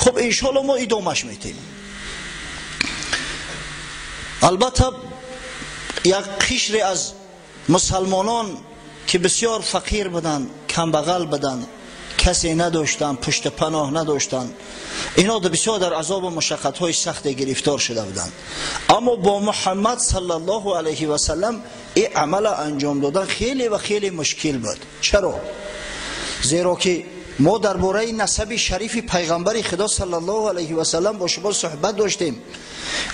Хуб, иншоалло мо идомаш метем. Албатта як қишре аз мусалмонон ки бисёр фақир буданд, камбағал буданд, касе надоштанд, пушти паноҳ надоштанд, ино бисёр дар азобу машаққатҳои сахте гирифтор шуда буданд. Аммо бо Муҳаммад саллаллоҳу алайҳи васаллам ин амала анҷом додан хеле ва хеле мушкил буд. Чаро? Зеро ки мо дар бораи насаби шарифи пайғамбари Худо саллаллоҳу алайҳи васаллам бо шумо суҳбат доштем.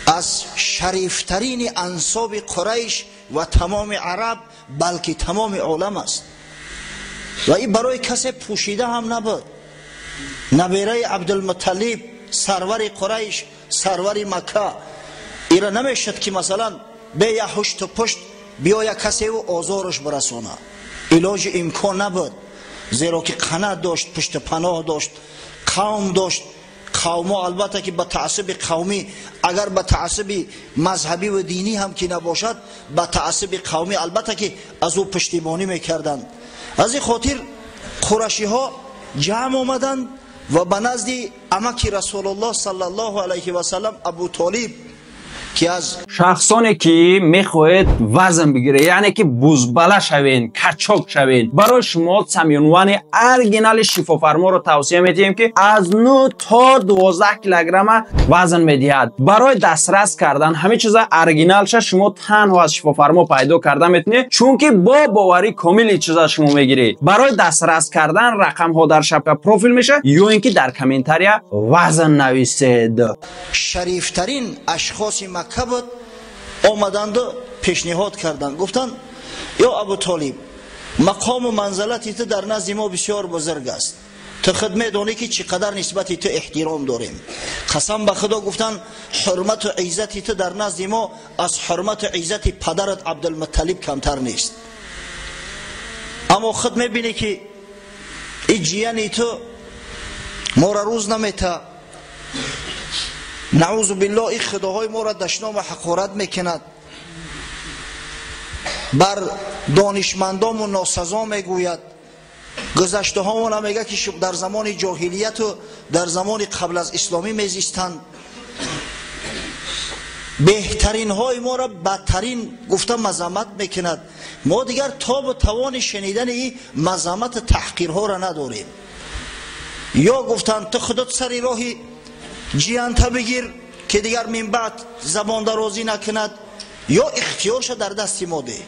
Аз шарифтарини ансоби Қурайш ва тамоми араб, балки тамоми олам аст. Ва ин барои касе пӯшида ҳам набуд. Набераи Абдулмуталлиб, сарвари Қурайш, сарвари Макка, ира намешуд ки масалан бе як ҳушту пушт биёя касеву озораш бирасона. Илоҷи имкон набуд, зеро ки қанат дошт, пушти паноҳ дошт, қавм дошт. Қавмҳо албатта ки ба таассуби қавмӣ, агар ба таассуби мазҳабӣ ва динӣ ҳам ки набошад, ба таассуби қавмӣ албатта ки аз ӯ пуштибонӣ мекарданд. Аз ин хотир қурашиҳо ҷамъ омаданд ва ба назди амаки Расулуллоҳ саллаллоҳу алайҳи васаллам Абу Толиб ки аз шахсоне ки мехоҳед вазн бигиред, яъне ки бузбала шавен, качок шавен, барои шумо самюнвани оригинали шифофарморо тавсия медиҳем, ки аз 9 то 12 килограмма вазн медиҳад. Барои дастрас кардан ҳамин чиза оригиналша шумо танҳо аз шифофармо пайдо карда метавонед, чунки бо боварӣ комили чиза шумо мегиред. Барои дастрас кардан рақамҳо дар шапка профил мешавад ё ин ки дар комментария вазн нависед. Шарифтарин ашхоси Макка буд, омаданду пешниҳод карданд, гуфтанд: ё Абу Толиб, мақому манзалати ту дар назди мо бисёр бузург аст, ту худ медонӣ ки чӣ қадар нисбати ту эҳтиром дорем. Қасам ба Худо, гуфтанд, ҳурмату иззати ту дар назди мо аз ҳурмату иззати падарат Абдулмутталиб камтар нест. Аммо худ мебинӣ ки ин ҷияни ту моро рӯз намета, наъузу биллоҳ, ин худоҳои моро дашному ҳақорат мекунад, бар донишмандому носазо мегӯяд, гузаштаҳомона мегӯяд ки дар замони ҷоҳилияту дар замони қабл аз исломӣ мезистанд, беҳтаринҳои моро бадтарин гуфта мазаммат мекунад. Мо дигар тобу тавони шунидани ин мазаммату таҳқирҳоро надорем. Ё, гуфтанд, ту худот сари роҳи ҷиянта бигир ки дигар минбаъд забондарозӣ накунад, ё ихтиёрша дар дасти мо деҳ,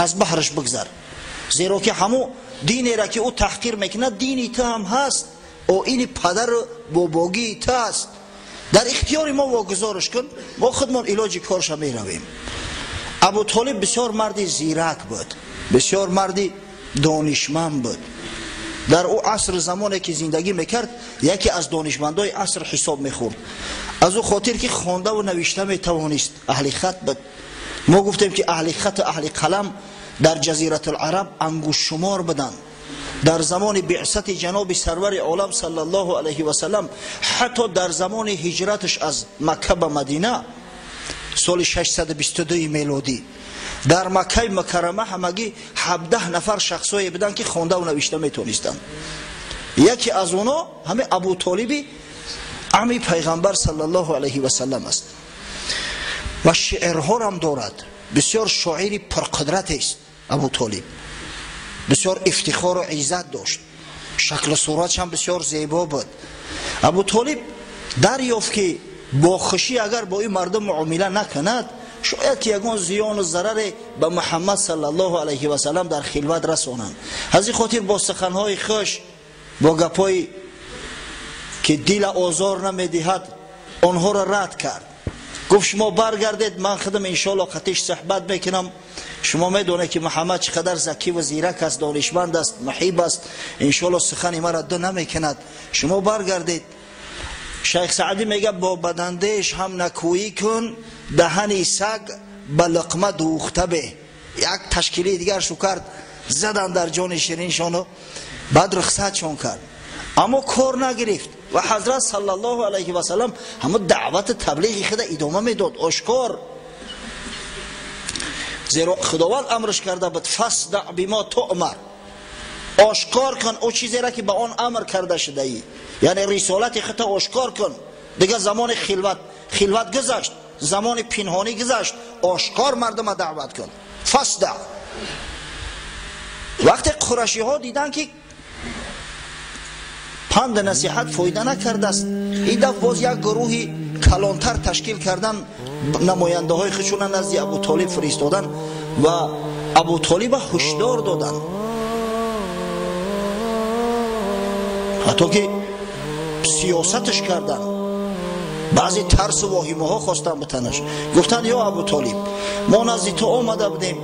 аз баҳраш бигзар, зеро ки ҳамун динеро ки ӯ таҳқир мекунад, дини ту ҳам ҳаст, оини падару бобогии ту аст, дар ихтиёри мо вогузориш кун, мо худмон илоҷи корша меравем. Абутолиб бисёр марди зирак буд, бисёр марди донишманд буд. Дар ӯ аср замоне ки зиндагӣ мекард, яке аз донишмандои аср ҳисоб мехӯрд, аз ӯ хотир ки хондаву навишта метавонист, аҳли хат буд. Мо гуфтем ки аҳли хату аҳли қалам дар Ҷазиратулараб ангуштшумор буданд. Дар замони биъсати ҷаноби сарвари олам саллаллоҳу алайҳи васаллам, ҳатто дар замони ҳиҷраташ аз Макка ба Мадина соли 622 мелодӣ, дар Маккаи Мукаррама ҳамагӣ 17 нафар шахсое буданд ки хондаву навишта метавонистанд. Яке аз онҳо ҳамин Абутолиби ами пайғамбар саллаллоҳу алайҳи васаллам аст ва шеърҳорам дорад. Бисёр шоири пурқудратест Абутолиб, бисёр ифтихору иззат дошт, шаклу суратшам бисёр зебо буд. Абутолиб дарёфт ки бо хушӣ агар бо ин мардум муомила накунад, шояд ки ягон зиёну зараре ба Муҳаммад саллаллоҳу алайҳи васаллам дар хилват расонанд. Аз ин хотир бо суханҳои хуш, бо гапҳое ки дила озор намедиҳад, онҳоро рад кард. Гуфт: шумо баргардед, ман худам иншоалло қатиш суҳбат мекунам. Шумо медонед ки Муҳаммад чӣ қадар закӣ ва зирак аст, донишманд аст, муҳиб аст, иншоалло сухани маро ду намекунад, шумо баргардед. Шайх Саъдӣ мегӯяд: бо бадандеш ҳам накӯӣ кун, даҳани саг ба луқма дӯхта бе. Як ташкилии дигар шу кард, задан дар ҷони шириншону баъд рухсатшон кард, аммо кор нагирифт. Ва ҳазрат саллаллоҳу алайҳи васаллам ҳамун даъвату таблиғи худа идома медод ошкор, зеро Худованд амрш карда буд: фасдаъ бима туъмар. آشکار کن او چیزی را که به آن امر کرده شده ای، یعنی رسالت خود آشکار کن. دیگه زمان خلوت گذشت، زمان پنهانی گذشت، آشکار مردم دعوت کن. فصدع. وقتی قرشی ها دیدن که پند نصیحت فایده نکرده است، این دفعه باز یک گروهی کلانتر تشکیل کردن، نماینده های خودشون نزد ابو طالب فرستادن و ابو طالب هشدار دادن، حتی که سیاستش کردن. بعضی ترس و واهیمه ها خواستن بتنش، گفتن یا ابو طالب ما نزد تو آمده بودیم،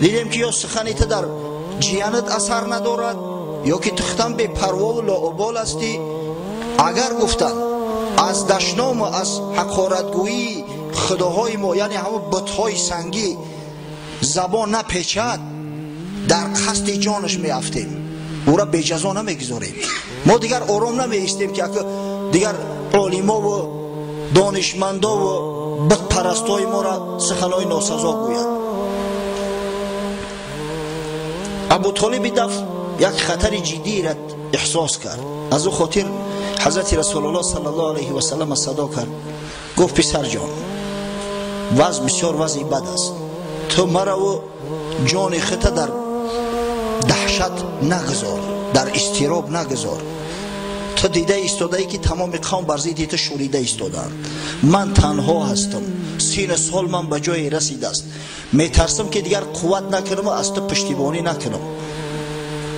دیدیم که یا سخنی تو در جیانت اثر ندارد یا که تختم به پروا و لاابال هستی. اگر گفتن از دشنام و از حقارتگویی خداهای ما، یعنی همون بتهای سنگی، زبان نپیچد، در قصد جانش میافتیم، او را به جزا نمیگذاریم. ما دیگر آرام نمیایستیم که دیگر عالما و دانشمندا و بتپرستای ما را سخنهای ناسزا گوید. ابو طالب دفع یک خطر جدی را احساس کرد، از او خاطر حضرت رسول الله صلی الله علیه و سلم صدا کرد، گفت پسر جان، وضع بسیار وضع بد است، تو مرا و جان خود در دهشت نگذار، در اضطراب نگذار. تو دیده ایستاده ای که تمام قوم بر ضد تو شوریده ایستادند، من تنها هستم، 30 سال من به جای رسیده است، میترسم که دیگر قوت نکنم و از تو پشتیبانی نکنم.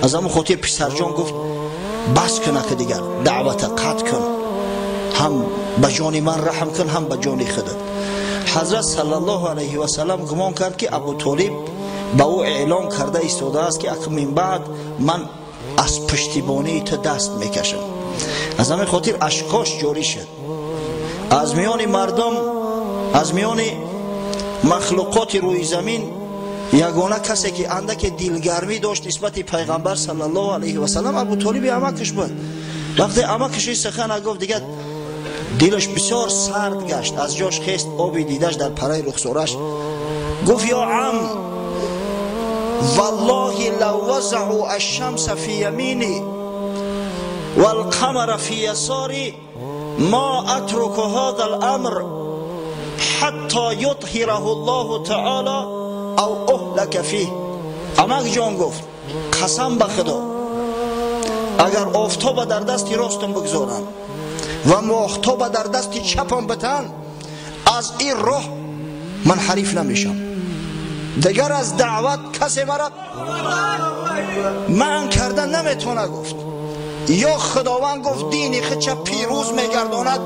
از همون خاطر پسر جان گفت بس کنه که دیگر دعوت قطع کن، هم به جان من رحم کن هم به جان خودت. حضرت صلی الله علیه و سلم گمان کرد که ابو طالب به او اعلام کرده ایستاده است که من بعد من از پشتیبانی تو دست میکشم. از همین خاطر اشکاش جاری شد. از میان مردم، از میان مخلوقات روی زمین، یگانه کسی که اندک دلگرمی داشت نسبت پیغمبر صلی الله علیه و سلم ابو طالب عمکش بود. وقتی عمکش سخن گفت دیگه دلش بسیار سرد گشت، از جاش خیست، آبی دیدش در پرای رخسارش. گفت یا عم والله لو وزعوا الشمس فی یمینی والقمر فی یساری ما اترک هذا الامر حتی یطهره الله تعالی او اهلک فیه. عمک جان گفت قسم به خدا اگر آفتاب در دست راستم بگذارم و ماهتاب در دست چپم بتن، از این راه من حریف نمیشم، دیگر از دعوت کسی مرا من کردن نمیتونه. گفت یا خداوند گفت دین خودش پیروز میگرداند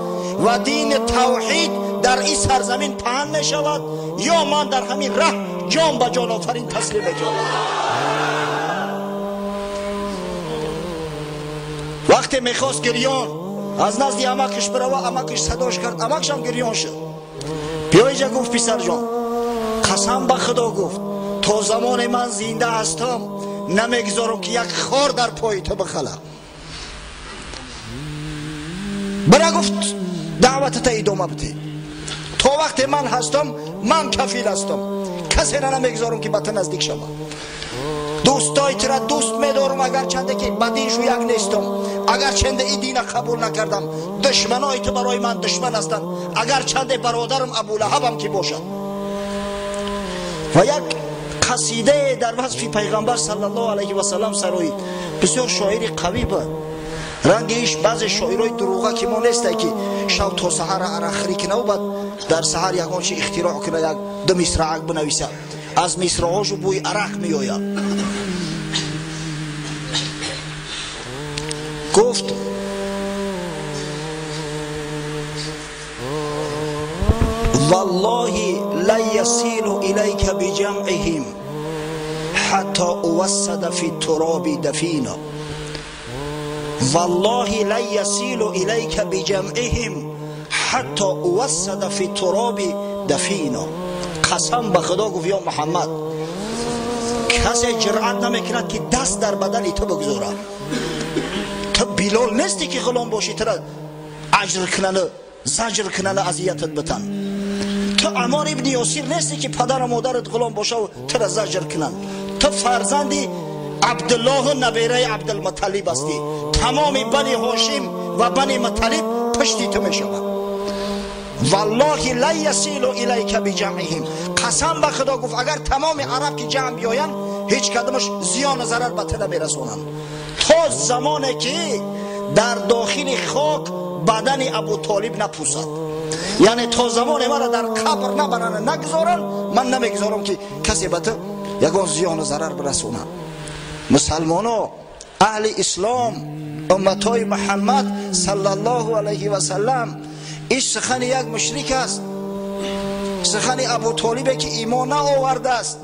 و دین توحید در این سرزمین پهن میشود، یا من در همین ره جان به جان آفرین تسلیم میکنم. وقتی میخواست گریان از نزد عمکش بروه، عمکش صداش کرد، عمکش هم گریان شد. بیا اینجا گفت پسر جان قسم به خدا گفت تا زمان من زنده هستم نمیگذارم که یک خار در پای تو بخله. برا گفت دعوتت ادامه بده، تا وقت من هستم من کفیل هستم، کسی را نمیگذارم که به تو نزدیک شود. دوستای تو را دوست میدارم اگرچنده که به دین شو یک نیستم، اگرچنده این دین قبول نکردم، دشمنای تو برای من دشمن هستند، اگرچنده برادرم ابولهبم که باشد. و یک قصیده در وصف پیغمبر صلی الله علیه و سلم سرایید. بسیار شاعر قوی بود، رنگش بعضی شاعرای دروغه که ما نیست که شب تا سحر عرق کنه و بعد در سحر یگان چی اختراع کنه، یک دو مصرع بنویسه، از مصرعهاشو بوی عرق میآید. گفت والله لا يصل إليك بجمعهم حتى أوسد في التراب دفينا. والله لا يصل إليك بجمعهم حتى أوسد في التراب دفينا. قسم به خدا گفت یا محمد کسی جرأت نمیکند که دست در بدن تو بگذارد. تو بلال نیستی که غلام باشی تو را اجر کنن، زجر کنن، اذیتت بتن. تو عمار ابن یاسر نیستی که پدر و مادرت غلام باشه و تو را زجر کنن. تو فرزندی Абдуллоҳу набираи Абдулмуталиб ҳастӣ. Тамоми Бани Ҳошим ва Бани Муталиб пушти ту мешавад. Валлоҳи ла ясилу илайка биҷамъиҳим. Қасам ба Худо гуфт агар тамоми араб ки ҷамъ биёянд ҳеҷ кадомаш зиёну зарар ба ту намерасонанд. То замоне ки дар дохили хок бадани Абу Толиб напусад. Яъне то замоне мара дар қабр набаранд, нагузоранд, ман намегузорам ки касе ба ту ягон зиёну зарар бирасонад. Мусалмоно, аҳли ислом, умматҳои Муҳаммад саллаллоҳу алайҳи васаллам, ин сухани як мушрик аст, сухани Абу Толибе ки имон наовардааст,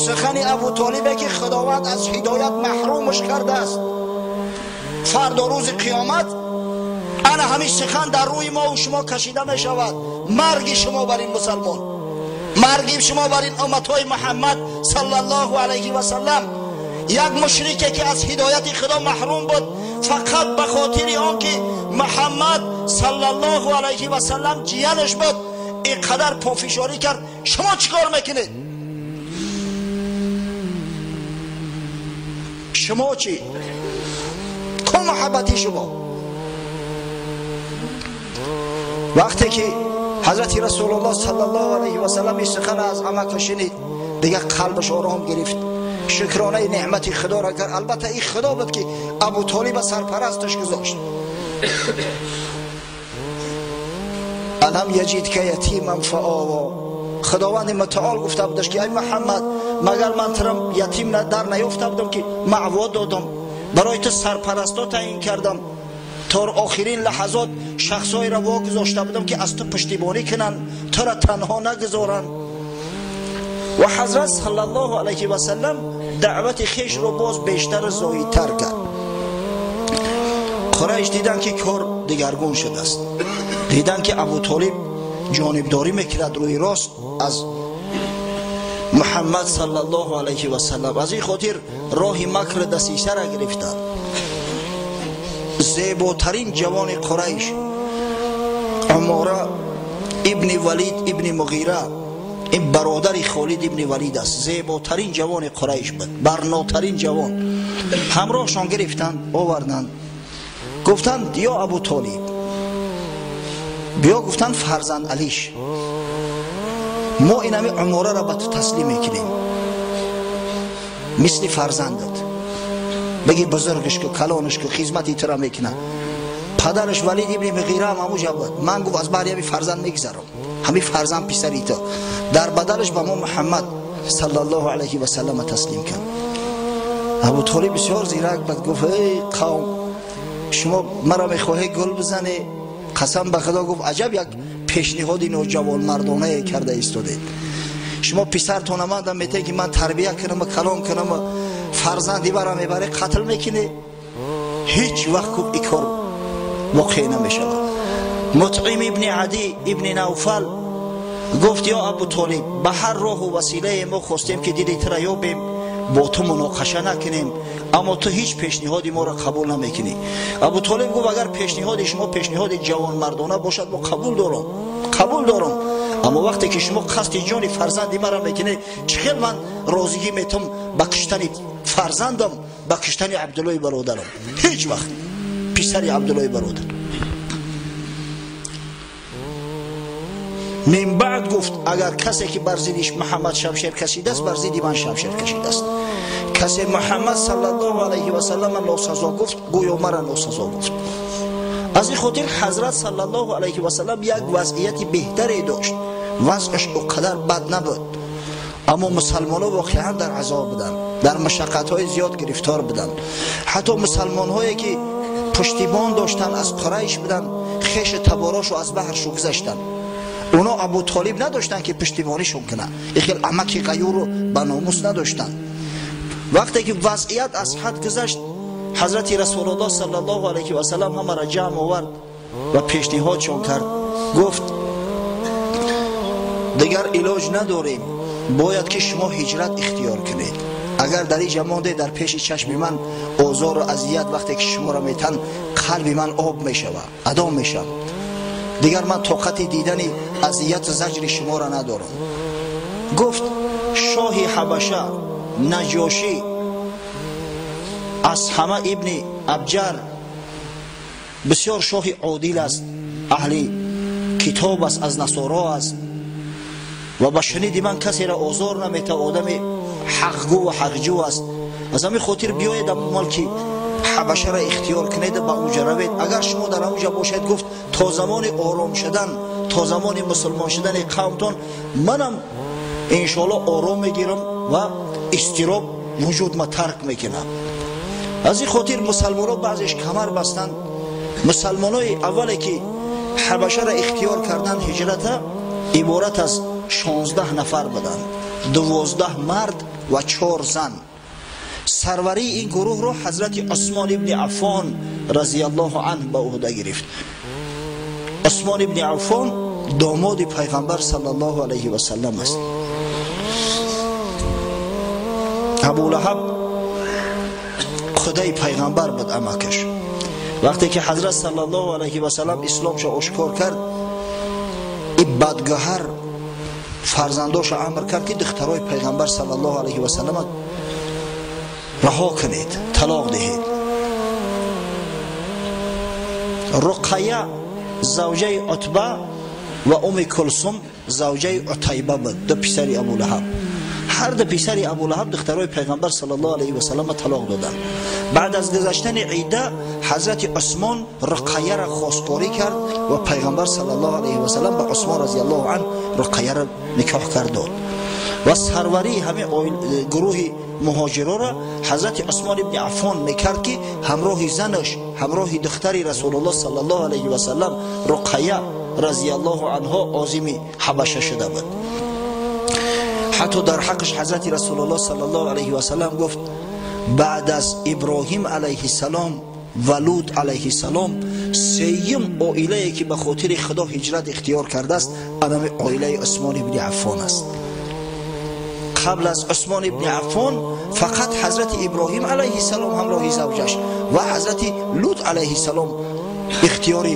сухани Абу Толибе ки Худованд аз ҳидоят маҳрумаш кардааст. Фардо рӯзи қиёмат ана ҳамин сухан дар рӯи мо шумо кашида мешавад. Марги шумо бар ин мусалмон, марги шумо бар ин умматҳои Муҳаммад саллаллоҳу алайҳи васаллам. Як мушрике ки аз ҳидояти Худо маҳрум буд фақат ба хотири он ки Муҳаммад саллаллоҳу алайҳи васаллам ҷиянаш буд, ин қадар пофишорӣ кард. Шумо чӣ кор мекунед? Шумо чӣ? Ку муҳаббати шумо? Вақте ки ҳазрати Расулуллоҳ саллаллоҳу алайҳи васаллам ин сухан аз амакаш шунид, дигар қалбаш ором гирифт. Шукронаи неъмати Худоро кард. Албатта ин Худо буд ки Абу Толиба сарпарасташ гузошт. Алам яҷидка ятиман фаова. Худованди мутаол гуфта будаш ки ай Муҳаммад, магар ман туро ятим дар наёфта будам ки маъво додам, барои ту сарпарасто таъин кардам, то охирин лаҳазот шахсҳоеро вогузошта будам ки аз ту пуштибонӣ кунанд, туро танҳо нагузоранд. Ва ҳазрат саллаллоҳу алайҳи васаллам даъвати хешро боз бештар зоидтар кард. Қурайш дидан ки кор дигаргун шудааст, дидан ки Абу Толиб ҷонибдорӣ мекунад рӯи рост аз Муҳаммад саллаллоҳу алайҳи васаллам. Аз ин хотир роҳи макр дасисара гирифтанд. Зеботарин ҷавони Қурайш Умора ибни Валид ибни Муғира, ин бародари Холид ибни Валид аст, зеботарин ҷавони Қурайш буд, барнотарин ҷавон. Ҳамроҳшон гирифтанд, оварданд, гуфтанд ё Абу Толиб, биё, гуфтанд фарзанд Алиш, мо ин ҳами Умораро ба ту таслим мекунем, мисли фарзандат, бигӣ бузургаш ку, калонаш ку, хизмати тура мекунад. Падараш Валид ибни Муғира ҳам ҳамуҷа буд. Ман гуфт аз баҳри ҳами фарзанд мегузарам, ҳами фарзанд писари ту. Дар бадалаш ба мо Муҳаммад саллаллоҳу алайҳи васаллам таслим кард. Абу Толиб бисёр зирак буд, гуфт эй қавм, шумо маро мехоҳед гул бизанед? Қасам ба Худо, гуфт аҷаб як пешниҳоди ноҷавонмардонае карда истодед. Шумо писартона мандам метаҳед ки ман тарбия кунам, калон кунам, фарзанди маро мебаред, қатл мекунед? Ҳеҷ вақт гуфт ин кор воқеъ намешавад. Мутъим ибни Адӣ ибни Навфал гуфт ё Абу Толиб, ба ҳар роҳу василае мо хостем ки дили тура ёбем, бо ту муноқаша накунем, аммо ту ҳеҷ пешниҳоди моро қабул намекунӣ. Абу Толиб гуфт агар пешниҳоди шумо пешниҳоди ҷавонмардона бошад, мо қабул дорам, қабул дорам, аммо вақте ки шумо қасди ҷони фарзанди маро мекунед, чӣ хел ман розигӣ метам ба куштани фарзандам, ба куштани Абдуллои бародарам? Ҳеҷ вақт писари Абдуллои бародар. Мин баъд гуфт агар касе ки бар зидди Муҳаммад шамшер кашидааст, бар зидди ман шамшер кашидааст. Касе Муҳаммад саллаллоҳу алайҳи васаллам носазо гуфт, гӯё мара носазо гуфт. Аз ин хотир ҳазрат саллаллоҳу алайҳи васаллам як вазъияти беҳтаре дошт. Вазъаш о қадар бад набуд, аммо мусалмонҳо воқеан дар азоб буданд, дар машаққатҳои зиёд гирифтор буданд. Ҳатто мусалмонҳое ки пуштибон доштанд, аз Қурайш буданд, хешу таборошу аз баҳршу гузаштанд. Оно Абу Толиб надоштанд ки пуштибонишон кунанд, ин хел амаки ғаюру ба номус надоштанд. Вақте ки вазъият аз ҳад гузашт, ҳазрати Расулуллоҳ саллаллоҳу алайҳи васаллам ҳамаро ҷамъ овард ва пешниҳодшон кард. Гуфт дигар илоҷ надорем, бояд ки шумо ҳиҷрат ихтиёр кунед. Агар дар ин ҷа монде, дар пеши чашми ман озору азият вақте ки шуморо метан, қалби ман об мешавад, адо мешавад. Дигар ман тоқати дидани азияту заҷри шуморо надорам. Гуфт шоҳи Ҳабаша Наҷошӣ Асҳама ибни Абҷар бисёр шоҳи одил аст, аҳли китоб аст, аз насоро аст ва ба шуниди ман касеро озор намета, одами ҳақгӯ ва ҳақҷӯ аст. Аз ҳамин хотир биёед мулки ҳабашаро ихтиёр кунед ба онҷа равед. Агар шумо дар онҷа бошед, гуфт, то замони ором шудан, то замони мусулмон шудани қавмтон манам иншоалло ором мегирам ва изтироб вуҷудма тарк мекунам. Аз ин хотир мусалмонҳо баъзеш камар бастанд. Мусалмонои аввале ки ҳабашаро ихтиёр карданд ҳиҷрата, иборат аз 16 нафар буданд, 12 мард ва 4 зан. Сарварии ин гурӯҳро ҳазрати Усмон ибни Аффон разияллоҳу анҳ ба уҳда гирифт. Усмон ибни Аффон домоди пайғамбар саллаллоҳу алайҳи васаллам аст. Абулаҳаб худаи пайғамбар буд, амакаш. Вақте ки ҳазрат саллаллоҳу алайҳи васаллам исломшо ошкор кард, ин бадгӯҳар фарзандоша амр кард ки духтарои пайғамбар саллаллоҳу алайҳи васаллам раҳо кунед, талоқ диҳед. Руқая завҷаи Утба ва Уми Кулсум завҷаи Утайба буд, ду писари Абулаҳаб. Ҳар ду писари Абулаҳаб духтарои пайғамбар саллаллоҳу алайҳи васаллам талоқ доданд. Баъд аз гузаштани ида ҳазрати Усмон Руқаяро хостгорӣ кард ва пайғамбар саллаллоҳу алайҳи васаллам ба Усмон разияллоҳу анҳ Руқаяро никоҳ кард дод. Ва сарварии ҳамин гурӯҳи муҳоҷироро ҳазрати Усмон ибни Аффон мекард ки ҳамроҳи занаш, ҳамроҳи духтари Расулуллоҳ саллаллоҳу алайҳи васаллам Руқая разияллоҳу анҳо озими ҳабаша шуда буд. Ҳатто дар ҳаққаш ҳазрати Расулуллоҳ саллаллоҳу алайҳи васаллам гуфт: баъд аз Иброҳим алайҳиссалом ва Лут алайҳиссалом сеюм оилае ки ба хотири Худо ҳиҷрат ихтиёр кардааст, анами оилаи Усмон ибни Аффон аст. Қабл аз Усмон ибни Аффон фақат ҳазрати Иброҳим алайҳиссалом ҳамроҳи завҷаш ва ҳазрати Лут алайҳиссалом ихтиёри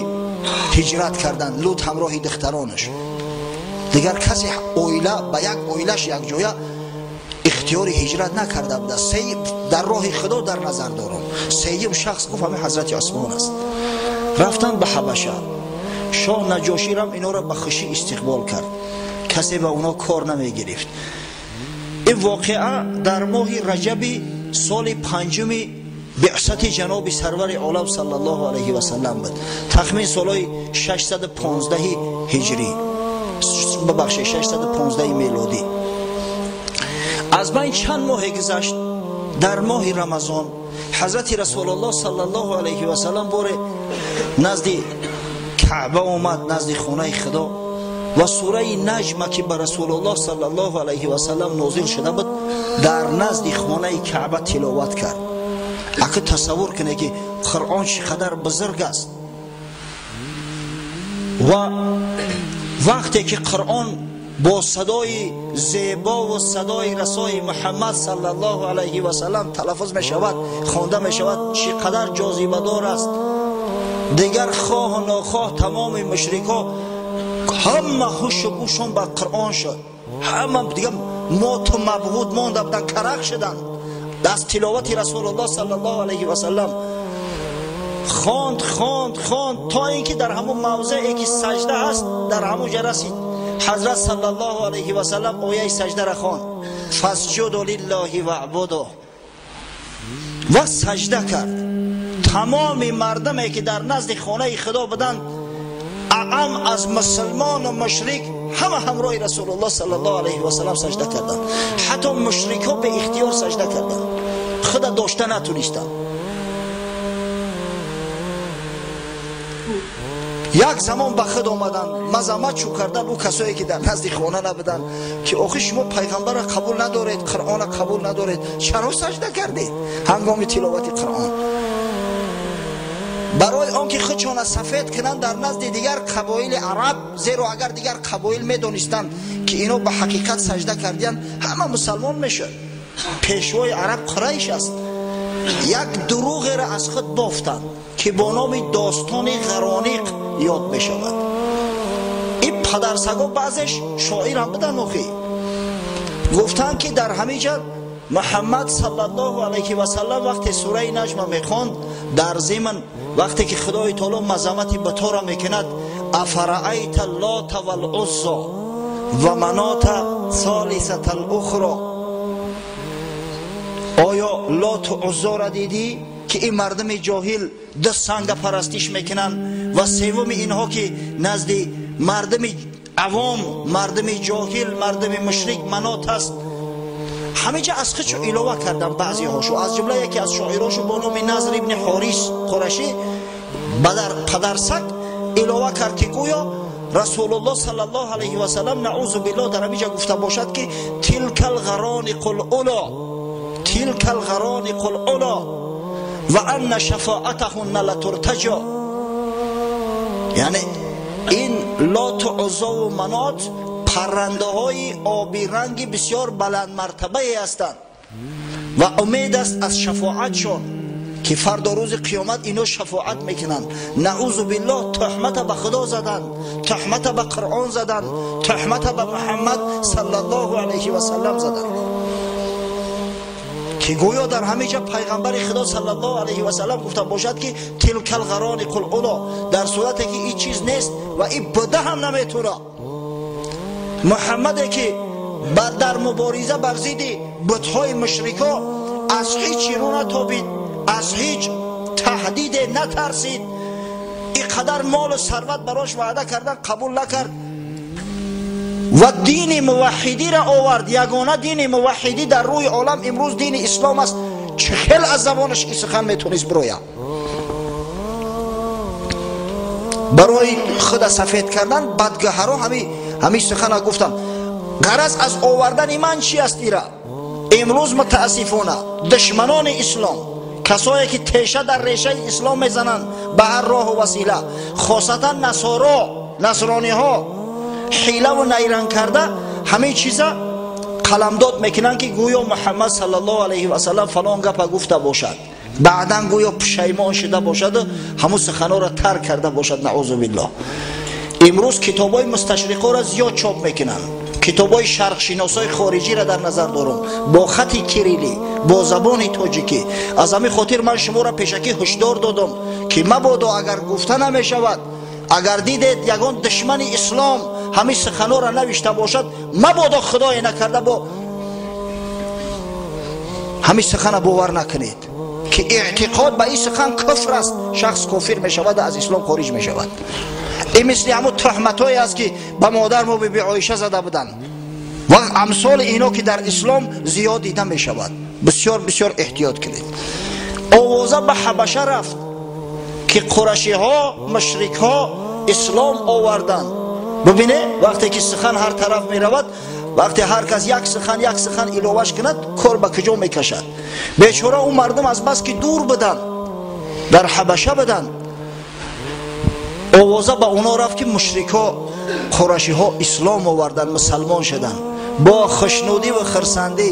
ҳиҷрат карданд. Лут ҳамроҳи духтаронаш. Дигар касе оила ба як оилаш якҷоя ихтиёри ҳиҷрат накарда буда. Дар роҳи Худо дар назар дорам. Сеюм шахс гуфт ҳамин ҳазрати Усмон аст. Рафтанд ба Ҳабаша. Шоҳ Наҷоширам инора ба хушӣ истиқбол кард. Касе ба оно кор намегирифт. Ин воқеа дар моҳи раҷаби соли панҷуми биъсати ҷаноби сарвари олам саллаллоҳу алайҳи васаллам буд. Тахмин солҳои 615 ҳиҷрӣ, бибахшед, 615 мелодӣ. Аз байн чанд моҳе гузашт, дар моҳи Рамазон ҳазрати Расулуллоҳ саллаллоҳу алайҳи васаллам боре назди Каъба омад, назди хонаи Худо, ва сураи Наҷма ки ба Расулуллоҳ саллаллоҳу алайҳи васаллам нозил шуда буд, дар назди хонаи Каъба тиловат кард. Ака тасаввур кунед ки Қуръон чӣ қадар бузург аст. Ва вақте ки Қуръон бо садои зебо ва садои расои Муҳаммад саллаллоҳу алайҳи васаллам талаффуз мешавад, хонда мешавад, чӣ қадар ҷозибадор аст. Дигар хоҳу нохоҳ тамоми мушрикҳо ҳама ҳушу гӯшон ба Қуръон шуд. Ҳама дигар моту мабғуд монда буданд, карақ шуданд аз тиловати Расулуллоҳ саллаллоҳу алайҳи васаллам. Хонд, хонд, хонд то ин ки дар ҳамон мавзее ки саҷда аст, дар ҳамон ҷа расид. Ҳазрат саллаллоҳу алайҳи васаллам ояи саҷдаро хонд: фасҷуду лиллоҳи ваъбуду, ва саҷда кард. Тамоми мардуме ки дар назди хонаи Худо буданд, аам аз мусулмону мушрик, ҳама ҳамроҳи Расулуллоҳ саллаллоҳу алайҳи васаллам саҷда карданд. Ҳатто мушрикҳо бе ихтиёр саҷда карданд, худа дошта натунистанд. Як замон ба худ омаданд, мазамат чӯ карданд ӯ касое ки дар назди хона набуданд, ки охи шумо пайғамбарро қабул надоред, Қуръонро қабул надоред, чаро саҷда кардед ҳангоми тиловати Қуръон? Барои он ки худшона сафед кунанд дар назди дигар қабоили араб, зеро агар дигар қабоил медонистанд ки ино ба ҳақиқат саҷда кардиянд, ҳама мусалмон мешуд. Пешвои араб Қурайш аст. Як дурӯғеро аз худ бофтанд ки бо номи достони Ғарониқ ёд мешавад. Ин падарсаго баъзеш шоирам буданд, охи гуфтанд ки дар ҳамин ҷа Муҳаммад саллаллоҳу алайҳи васаллам вақте сураи Наҷма мехонд, дар зимн вақте ки Худои таоло мазамати бутора мекунад, афараайта лота валуззо ва манота солисата лухро, оё Лоту Уззоро дидӣ ки ин мардуми ҷоҳил ду санга парастиш мекунанд ва севуми инҳо ки назди мардуми авом, мардуми ҷоҳил, мардуми мушрик Манот аст. Ҳамиҷа аз худшо илова кардам баъзеҳошу, аз ҷумла яке аз шоирошу бо номи Назр ибни Ҳорис Қурашӣ падарсак илова кард ки гӯё Расулуллоҳ саллаллоҳу алайҳи васаллам наузу биллоҳ дар ҳамиҷа гуфта бошад ки тилкал ғарониқул уло, тилкал ғарониқул уло ва анна шафоатаҳунна латуртаҷо. Яъне ин Лоту Уззову Манот паррандаҳои обиранги бисёр баландмартабае ҳастанд ва умед аст аз шафоатшон ки фардо рӯзи қиёмат ино шафоат мекунанд. Наузу биллоҳ туҳмата ба Худо заданд, туҳмата ба Қуръон заданд, туҳмата ба Муҳаммад саллаллоҳу алайҳи васаллам заданд ки гӯё дар ҳамиҷа пайғамбари Худо саллаллоҳу алайҳи васаллам гуфта бошад ки тилкал ғарониқул уло, дар сурате ки ин чиз нест ва ин буда ҳам наметуна. Муҳаммаде ки дар мубориза бар зидди бутҳои мушрико аз ҳеҷ чиро натобид, аз ҳеҷ таҳдиде натарсид, ин қадар молу сарват барош ваъда кардан қабул накард ва дини муваҳҳидиро овард. Ягона дини муваҳҳидӣ дар рӯи олам имрӯз дини ислом аст. Чӣ хел аз забонаш ин сухан метонист бирояд? Барои худа сафед кардан бадгаҳаро ҳамин сухана гуфтам. Ғараз аз овардани ман чи аст? Ира имрӯз мутаассифона душманони ислом, касое ки теша дар решаи ислом мезананд ба ҳар роҳу васила, хосатан насоро, насрониҳо ҳилаву найранг карда ҳамин чиза қаламдод мекунанд ки гӯё Муҳаммад саллаллоҳу алайҳи васаллам фалон гапа гуфта бошад, баъдан гӯё пушаймон шуда бошаду ҳамун суханҳоро тарк карда бошад. Наузу биллоҳ. Имрӯз китобҳои мусташриқоро зиёд чоп мекунанд, китобҳои шарқшиносои хориҷиро дар назар дорам, бо хати кирилӣ, бо забони тоҷикӣ. Аз ҳамин хотир ман шуморо пешакӣ ҳушдор додам ки мабодо агар гуфта намешавад, агар дидед ягон душмани ислом ҳамин суханҳоро навишта бошад, мабодо худое накарда бо ҳамин сухана бовар накунед ки эътиқод ба ин сухан куфр аст, шахс кофир мешавад, аз ислом хориҷ мешавад. Ин мисли ҳамун туҳматҳое аст ки ба модар мо биби Оиша зада буданд ва амсоли ино ки дар ислом зиёд дида мешавад. Бисёр бисёр эҳтиёт кунед. Овоза ба Ҳабаша рафт ки қурашиҳо, мушрикҳо ислом оварданд. Бубине вақте ки сухан ҳар тараф меравад, вақте ҳар кас як сухан як сухан иловаш кунад, кор ба куҷо мекашад? Бечора он мардум аз бас ки дур буданд, дар Ҳабаша буданд, овоза ба оно рафт ки мушрикҳо, қурашиҳо ислом оварданд, мусалмон шуданд, бо хушнудӣ ва хурсандӣ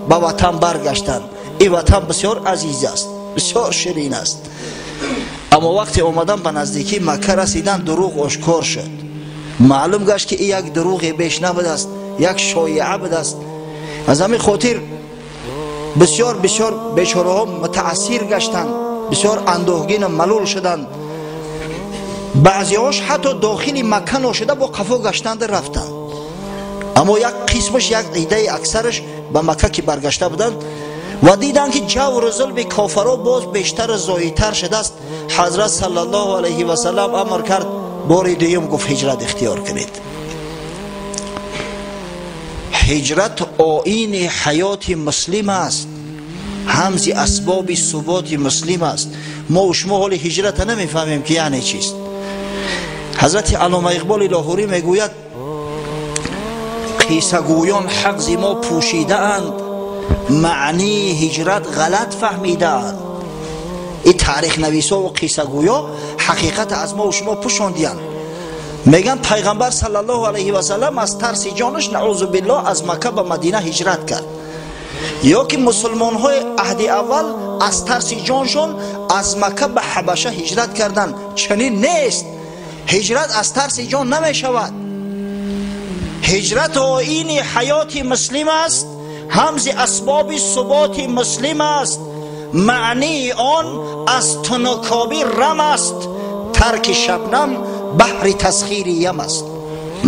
ба ватан баргаштанд. Ин ватан бисёр азиз аст, бисёр ширин аст. Аммо вақте омадан ба наздикии Макка расидан, дурӯғ ошкор шуд. Маълум гашт ки ин як дурӯғе беш набудааст, як шоиа будааст. Аз ҳамин хотир бисёр бисёр бечораҳо мутаассир гаштанд, бисёр андӯҳгину малул шуданд. Баъзеҳош ҳатто дохили Макка ношуда бо қафо гаштанду рафтанд. Аммо як қисмаш, як идаи аксараш ба Макка ки баргашта буданд ва диданд ки ҷавру зулми кофаро боз бештару зоҳидтар шудааст, ҳазрат саллаллоҳу алайҳи васаллам амр кард, бори дуюм гуфт ҳиҷрат ихтиёр кунед. Ҳиҷрат оини ҳаёти муслим аст, ҳамзи асбоби суботи муслим аст. Мо шумо ҳоли ҳиҷрата намефаҳмем ки яъне чист. Ҳазрати Аллома Иқболи Лоҳурӣ мегӯяд: қиссагӯён ҳақ зи мо пӯшидаанд, маънии ҳиҷрат ғалат фаҳмидаанд. Ин таърихнависову қиссагӯё ҳақиқата аз мо шумо пӯшондиянд. Мегӯянд пайғамбар саллаллоҳу алайҳи васаллам аз тарси ҷонаш наузу биллоҳ аз Макка ба Мадина ҳиҷрат кард, ё ки мусулмонҳои аҳди аввал аз тарси ҷоншон аз Макка ба Ҳабаша ҳиҷрат карданд. Чунин нест. Ҳиҷрат аз тарси ҷон намешавад. Ҳиҷрат оини ҳаёти муслим аст, ҳамзи асбоби суботи муслим аст. Маънии он аз тунукобӣ рам аст, тарки шабнам баҳри тасхири ям аст.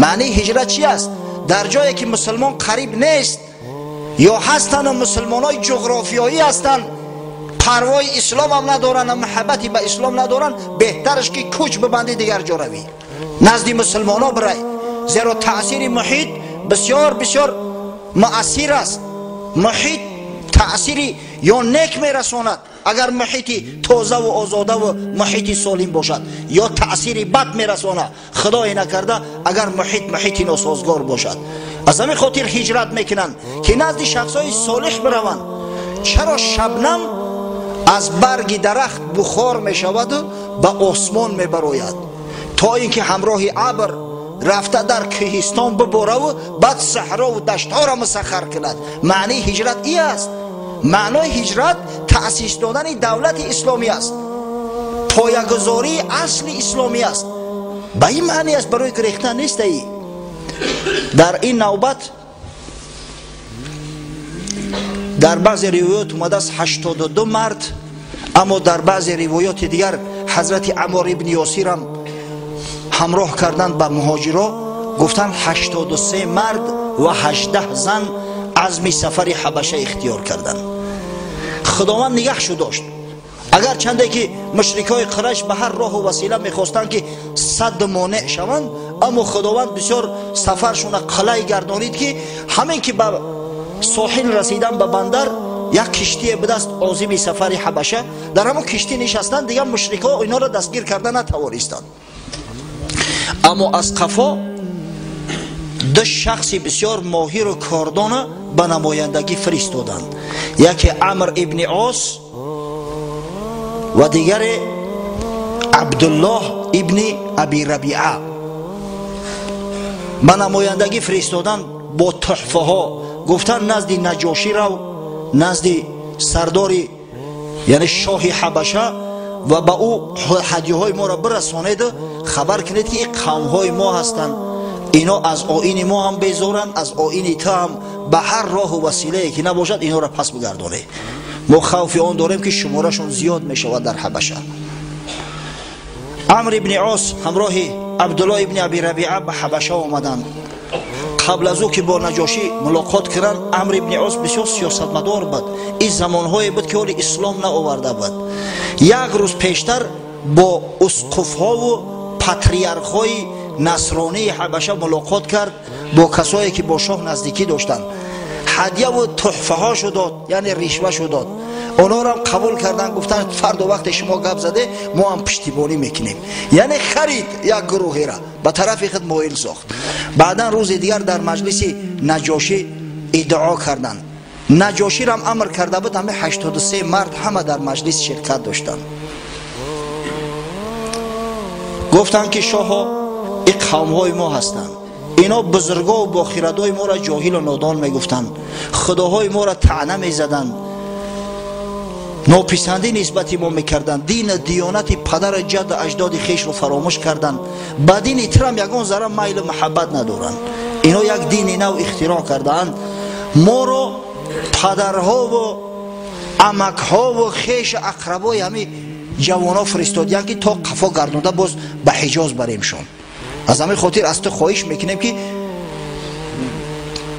Маънии ҳиҷрат чи аст? Дар ҷое ки мусулмон қариб нест ё ҳастанду мусулмонҳои ҷуғрофиёӣ ҳастанд, парвои ислом ҳам надоранд, муҳаббати ба ислом надоранд, беҳтараш ки кӯч бибандӣ дигар ҷо равӣ, назди мусулмонҳо бирай, зеро таъсири муҳит бисёр бисёр муассир аст. Муҳит таъсири ё нек мерасонад агар муҳити тозаву озодаву муҳити солим бошад, ё таъсири бад мерасонад худое накарда агар муҳит муҳити носозгор бошад. Аз ҳамин хотир ҳиҷрат мекунанд ки назди шахсҳои солиҳ бираванд. Чаро шабнам аз барги дарахт бухор мешаваду ба осмон мебарояд, то ин ки ҳамроҳи абр рафта дар кӯҳистон бибораву баъд саҳрову даштҳоро мусаххар кунад. Маънии ҳиҷрат и аст. Маънои ҳиҷрат таъсис додани давлати исломӣ аст, поягузории асли исломӣ аст. Ба ин маъни аст, барои гирехтан нестаи. Дар ин навбат дар баъзе ривоят омадааст 82 мард, аммо дар баъзе ривоёти дигар ҳазрати Аммор ибни Ёсирам ҳамроҳ карданд ба муҳоҷиро, гуфтанд 83 мард ва 18 зан азми сафари ҳабаша ихтиёр карданд. Худованд нигаҳшу дошт. Агар чанде ки мушрикҳои Қурайш ба ҳар роҳу васила мехостанд ки сад монеъ шаванд, аммо Худованд бисёр сафаршона қалай гардонид ки ҳамин ки ба соҳил расидан ба бандар як киштие будаст озими сафари ҳабаша, дар ҳамон киштӣ нишастанд, дигар мушрикҳо инҳоро дастгир карда натавонистанд. Аммо аз қафо ду шахси бисёр моҳиру кордона ба намояндагӣ фиристоданд. Яке Амр ибни Ос ва дигаре Абдуллоҳ ибни Аби Рабиа. Ба намояндагӣ фиристоданд бо туҳфаҳо. Гуфтанд назди Наҷошӣ рав, назди сардори яъне шоҳи ҳабаша, ва ба ӯ ҳадияҳои моро бирасонеду хабар кунед ки ин қавмҳои мо ҳастанд, ино аз оини мо ҳам безоранд, аз оини ту ҳам, ба ҳар роҳу василае ки набошад инҳоро пас бигардонед. Мо хавфи он дорем ки шуморашон зиёд мешавад дар ҳабаша. Амр ибни Ос ҳамроҳи Абдуллоҳ ибни Аби Рабиа ба ҳабаша омаданд. Қабл аз ӯ ки бо Наҷошӣ мулоқот карданд, Амр ибни Ос бисёр сиёсатмадор буд. Ин замонҳое буд ки ҳоли ислом наоварда буд. Як рӯз пештар бо усқуфҳову патриархҳои насронии ҳабаша мулоқот кард, бо касое ки бо шоҳ наздикӣ доштанд. Ҳадияву туҳфаҳошу дод, яъне ришвашу дод. Онҳоро қабул карданд, гуфтанд фардо вақте шумо гап заде мо ҳам пуштибонӣ мекунем. Яъне харид як гурӯҳеро ба тарафи худ моил сохт. Баъдан рӯзи дигар дар маҷлиси Наҷошӣ иддао карданд. Наҷоширам амр карда буд, ҳама 83 мард ҳама дар маҷлис ширкат доштанд. Гуфтанд ки шоҳо, ин қавмҳои мо ҳастанд, ино бузургову бохирадои моро ҷоҳилу нодон мегуфтанд, худоҳои моро таъна мезаданд, нописандӣ нисбати мо мекарданд, дину диёнати падару ҷадду аҷдоди хешро фаромӯш карданд, ба дини тирам ягон зарра майлу муҳаббат надоранд. Ино як дини нав ихтироъ кардаанд, моро падарҳову амакҳову хешу ақрабои ҳамин ҷавонҳо фиристодиянд ки то қафо гардонда боз ба Ҳиҷоз баремшон. Аз ҳамин хотир аз ту хоҳиш мекунем ки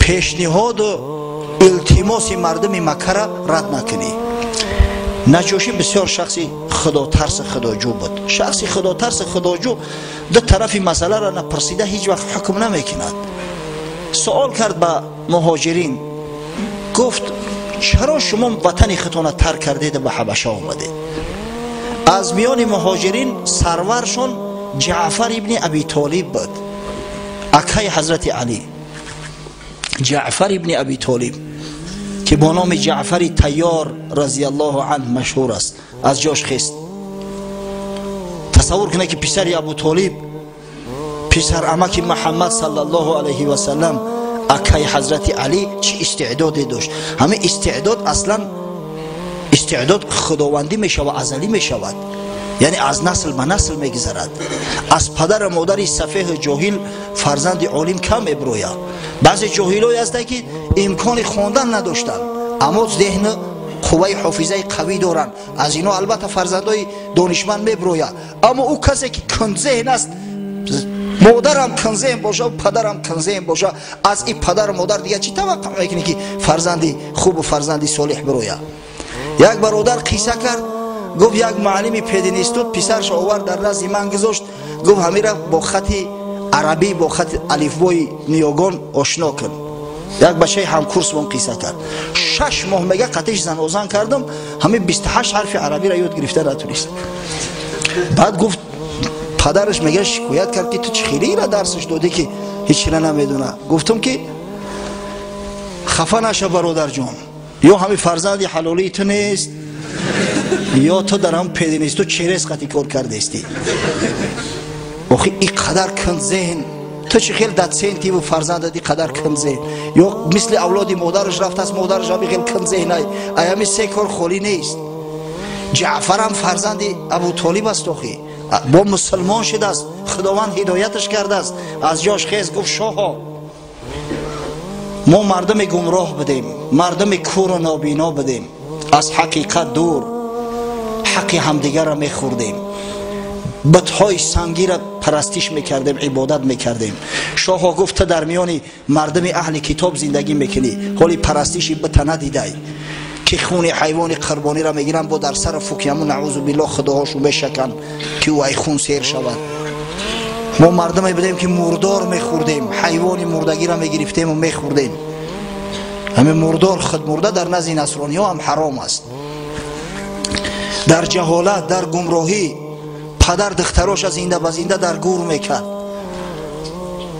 пешниҳоду илтимоси мардуми Маккара рад накунӣ. Наҷошӣ бисёр шахси худотарси худоҷӯ буд. Шахси худотарси худоҷӯ ду тарафи масъаларо напурсида ҳеҷ вақт ҳукм намекунад. Суол кард ба муҳоҷирин, гуфт чаро шумо ватани худтонро тарк кардеду ба ҳабаша омадед? Аз миёни муҳоҷирин сарваршон Ҷаъфар ибни Аби Толиб буд, акаи ҳазрати Алӣ. Ҷаъфар ибни Аби Толиб ки бо номи Ҷаъфари Тайёр разияллоҳу анҳ машҳур аст, аз ҷош хест. Тасаввур кунед ки писари Абу Толиб, писар амаки Муҳаммад саллаллоҳу алайҳи васаллам, акаи ҳазрати Алӣ чӣ истеъдоде дошт. Ҳамин истеъдод аслан истеъдод худовандӣ мешавад, азалӣ мешавад. Яъне аз насл ба насл мегузарад. Аз падару модари сафеҳу ҷоҳил фарзанди олим кам мебирояд. Баъзе ҷоҳилое ҳастанд, ки имкони хондан надоштанд, аммо зеҳну қувваи ҳофизаи қавӣ доранд. Аз ино албатта фарзандои донишманд мебирояд. Аммо ӯ касе ки кунзеҳн аст, модарам кунзеҳн боша, падарам кунзеҳн боша, аз ин падару модар дигар чӣ таваққӯъ мекунӣ, ки фарзанди хубу фарзанди солеҳ бирояд? Як бародар қисса кард, гуфт як муаллими пединститут писарша овард, дар назди ман гузошт, гуфт ҳамира бо хати арабӣ, бо хати алифбои ниёгон ошно кун. Як бачаи ҳамкурсмон қисса кард. 6 моҳ мега қатиш занозан кардам, ҳамин 28 ҳарфи арабиро ёд гирифта натунист. Баъд гуфт падараш мега шикоят кард, ки ту чӣ хелеира дарсаш додӣ, ки ҳечира намедона. Гуфтам, ки хафа наша, бародарҷон, ё ҳамин фарзанди ҳалолии ту нест, ё ту дар ҳам пединститут через қати кор кардестӣ. Охи ин қадар кунзеҳн, ту чӣ хел дотсентиву фарзандат ин қадар кунзеҳн, ё мисли авлоди модараш рафтааст, модараш ҳам хел кунзеҳн. Ай ҳамин се кор холӣ нест. Ҷаъфарам фарзанди Абутолиб аст, охи бо мусулмон шудааст, Худованд ҳидояташ кардааст. Аз ҷош хез, гуфт шоҳо, мо мардуми гумроҳ будем, мардуми куру нобино будем, аз ҳақиқат дур, ҳаққи ҳамдигарро мехӯрдем, бутҳои сангиро парастиш мекардем, ибодат мекардем. Шоҳо гуфт ту дар миёни мардуми аҳли китоб зиндагӣ мекунӣ, ҳоли парастиши бута надидай, ки хуни ҳайвони қурбониро мегиранд, бо дар сара фукияму наъузу биллоҳ худоҳошу мешаканд, ки ӯ ай хун сер шавад. Мо мардуме будем, ки мурдор мехӯрдем, ҳайвони мурдагиро мегирифтему мехӯрдем. Ҳамин мурдор худмурда дар назди насрониҳо ҳам ҳаром аст. Дар ҷаҳолат, дар гумроҳӣ падар духтароша зинда ба зинда дар гур мекард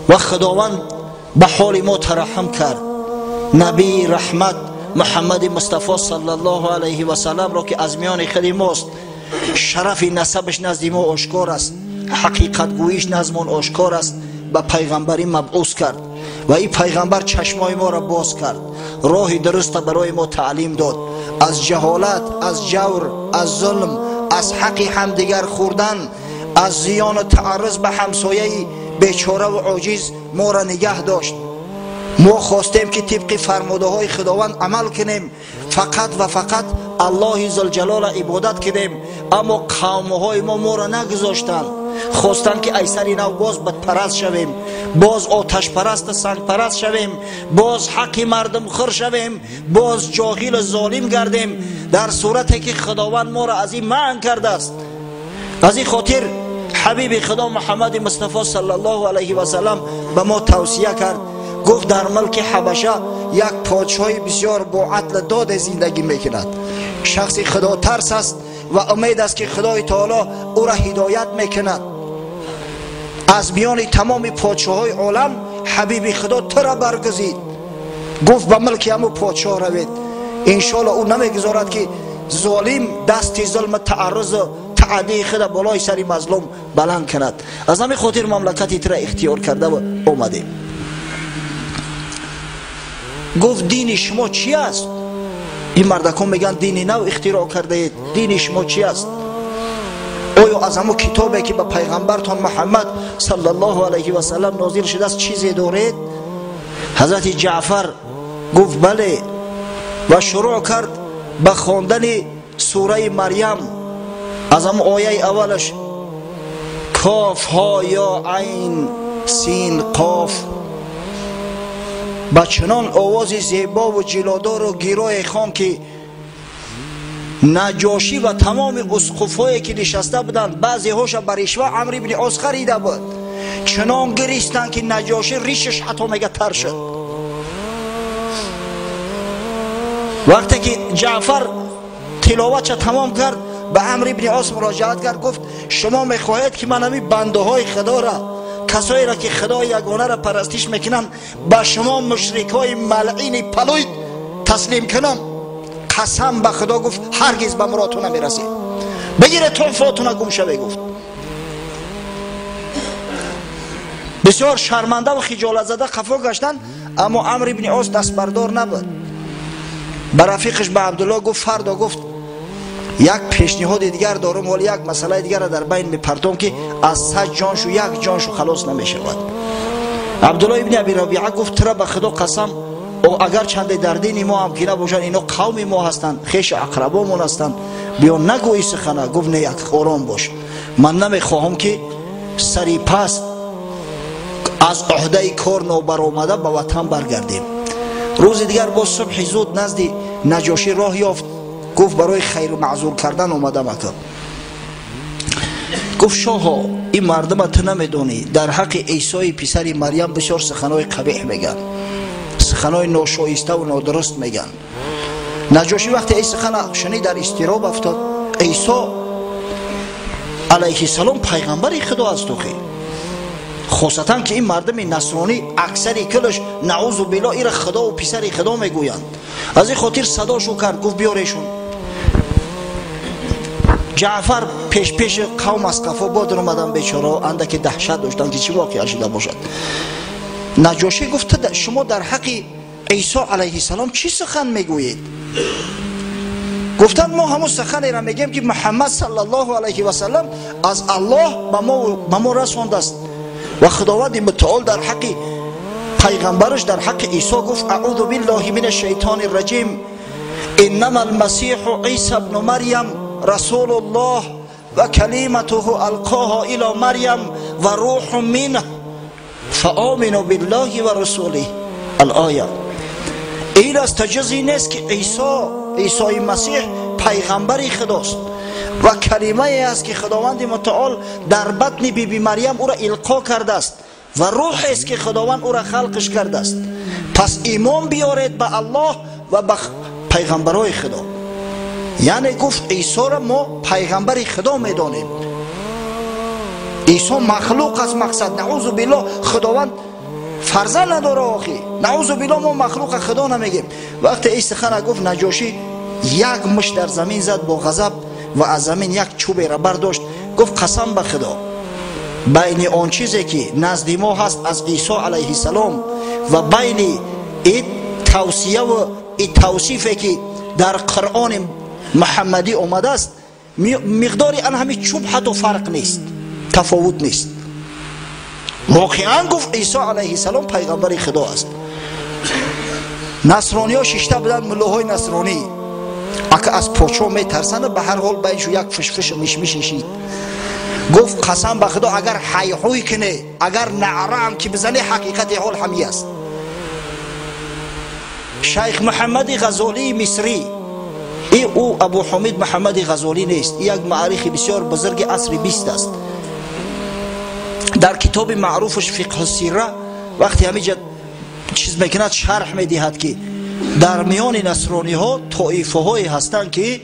ва Худованд ба ҳоли мо тараҳҳум кард. Набии раҳмат Муҳаммади Мустафо саллаллоҳу алайҳи васалламро, ки аз миёни худи мост, шарафи насабаш назди мо ошкор аст, ҳақиқатгӯиш назмон ошкор аст, ба пайғамбарӣ мабъус кард ва ин пайғамбар чашмои моро боз кард, роҳи дуруста барои мо таълим дод. Аз ҷаҳолат, аз ҷавр, аз зулм, аз ҳаққи ҳамдигар хӯрдан, аз зиёну таарруз ба ҳамсояи бечораву оҷиз моро нигаҳ дошт. Мо хостем, ки тибқи фармудаҳои Худованд амал кунем, фақат ва фақат Аллоҳи зулҷалолро ибодат кунем, аммо қавмҳои мо моро нагузоштанд. Хостанд, ки ай сари нав боз бутпараст шавем, боз оташпарасту сангпараст шавем, боз ҳаққи мардумхӯр шавем, боз ҷоҳилу золим гардем, дар сурате ки Худованд моро аз ин манъ кардааст. Аз ин хотир ҳабиби Худо Муҳаммади Мустафо саллаллоҳу алайҳи васаллам ба мо тавсия кард, гуфт дар мулки Ҳабаша як подшоҳи бисёр бо адл доде зиндагӣ мекунад, шахси худотарс аст ва умед аст, ки Худои таоло ӯро ҳидоят мекунад. Аз миёни тамоми подшоҳои олам ҳабиби Худо тура баргузид. Гуфт ба мулки ҳамун подшоҳ равед, иншоалло ӯ намегузорад, ки золим дасти зулму тааррузу таъдии худа болои сари мазлум баланд кунад. Аз ҳамин хотир мамлакати тура ихтиёр карда омадем. Гуфт дини шумо чӣ аст? Ин мардакон мегӯянд дини нав ихтироъ кардаед, дини шумо чӣ аст? Оё аз ҳамон китобе, ки ба пайғамбартон Муҳаммад саллаллоҳу алайҳи васаллам нозил шудааст, чизе доред? Ҳазрати Ҷаъфар гуфт бале, ва шурӯъ кард ба хондани сураи Марьям аз ҳамон ояи аввалаш: коф ҳо ё айн син қоф. Ба чунон овози зебову ҷилодору гирое хон, ки Наҷошӣ ва тамоми усқуфҳое, ки нишаста буданд, баъзеҳоша ба ришва Амр ибни Ос харида буд, чунон гиристанд, ки Наҷошӣ ришаш ҳатто мега тар шуд. Вақте ки Ҷаъфар тиловатша тамом кард, ба Амр ибни Ос муроҷиат кард, гуфт шумо мехоҳед, ки ман ҳамин бандаҳои Худоро, касоеро ки Худои ягонаро парастиш мекунанд, ба шумо мушрикҳои малъини палуй таслим кунам? Қасам ба Худо, гуфт, ҳаргиз ба муродтон намерасед, бигиред тонфотуна гум шаве. Гуфт бисёр шарманда ва хиҷолатзада қафо гаштанд, аммо Амр ибни Ос дастбардор набуд. Ба рафиқаш, ба Абдулло гуфт фардо, гуфт Як пешниҳоди дигар дорум, ҳол як масъалаи дигарро дар байн мепартом, ки аз 100 ҷоншу як ҷоншу халос намешавад. Абдулло ибни Аби Рабиа гуфт: тура ба Худо қасам, агар чанде дар дини мо ҳам ки набошанд, ино қавми мо ҳастанд, хешу ақрабомон ҳастанд, биё нагӯи сухана. Гуфт: не, як ором бош, ман намехоҳам ки сари пас аз ӯҳдаи кор нобаромада ба ватан баргардем. Рӯзи дигар боз субҳи зуд назди Наҷошӣ роҳ ёфт. Гуфт: барои хайру маъзур кардан омадам. Ака гуфт: шоҳо, ин мардума ту намедонӣ, дар ҳаққи Исои писари Марьям бисёр суханҳои қабеҳ мегӯянд, суханҳои ношоиставу нодуруст мегӯянд. Наҷошӣ вақте ин сухана шунид, дар изтироб афтод. Исо алайҳиссалом пайғамбари Худо аст, охи хосатан ки ин мардуми насронӣ аксари кулаш, наузу билло, ира Худову писари Худо мегӯянд. Аз ин хотир садошу кард, гуфт: биёрешон. Ҷаъфар пешпеши қавм аз қафо бодир омадан. Бечораҳо андаке даҳшат доштанд, ки чӣ воқеа шуда бошад. Наҷошӣ гуфт: шумо дар ҳаққи Исо алайҳиссалом чӣ сухан мегӯед? Гуфтанд: мо ҳамун суханеро мегӯем, ки Муҳаммад саллаллоҳу алайҳи васаллам аз Аллоҳ ба мо расондааст ва Худованди мутаол дар ҳаққи пайғамбараш, дар ҳаққи Исо гуфт: аъузу биллоҳи мин ашшайтони рраҷим, иннама алмасиҳу Исо бну Марьям расулуллоҳ ва калиматуҳу алқоҳа ило Марьям ва рӯҳу минҳ фаомину биллоҳи ва расулиҳ. Алоя. Ин аз таҷузе нест, ки Исои Масиҳ пайғамбари Худост ва калимае аст, ки Худованди мутаол дар батни биби Марьям ӯро илқо кардааст ва рӯҳест, ки Худованд ӯро халқиш кардааст. Пас имон биёред ба Аллоҳ ва ба пайғамбарои Худо. Яъне гуфт, Исоро мо пайғамбари Худо медонем. Исо махлуқ аст, мақсад, наузу биллоҳ, Худованд фарзанд надора, охи наузу биллоҳ, мо махлуқа Худо намегем. Вақте ин сухана гуфт, Наҷошӣ як мушт дар замин зад бо ғазаб ва аз замин як чӯберо бардошт. Гуфт: қасам ба Худо, байни он чизе ки назди мо ҳаст аз Исо алайҳиссалом ва байни ин тавсияву ин тавсифе ки дар Қуръони муҳаммадӣ омадааст, миқдори ан ҳамин чӯб ҳатто фарқ нест, тафовут нест. Воқеан, гуфт, Исо алайҳиссалом пайғамбари Худо аст. Насрониҳо шишта буданд, муллоҳои насронӣ, ака аз подшоҳ метарсанд, ба ҳар ҳол байншу як фишфишу мишмиши шид. Гуфт: қасам ба Худо, агар ҳайҳӯй кунӣ, агар наъраам ки бизанӣ, ҳақиқати ҳол ҳамӣ аст. Шайх Муҳаммади Ғазолии Мисрӣ, и ӯ Абу Ҳумид Муҳаммади Ғазолӣ нест, як маърихи бисёр бузурги асри 20 аст. Дар китоби маъруфаш Фиқҳу сира вақте ҳамиҷа чиз мекунад, шарҳ медиҳад, ки дар миёни насрониҳо тоифаҳое ҳастанд, ки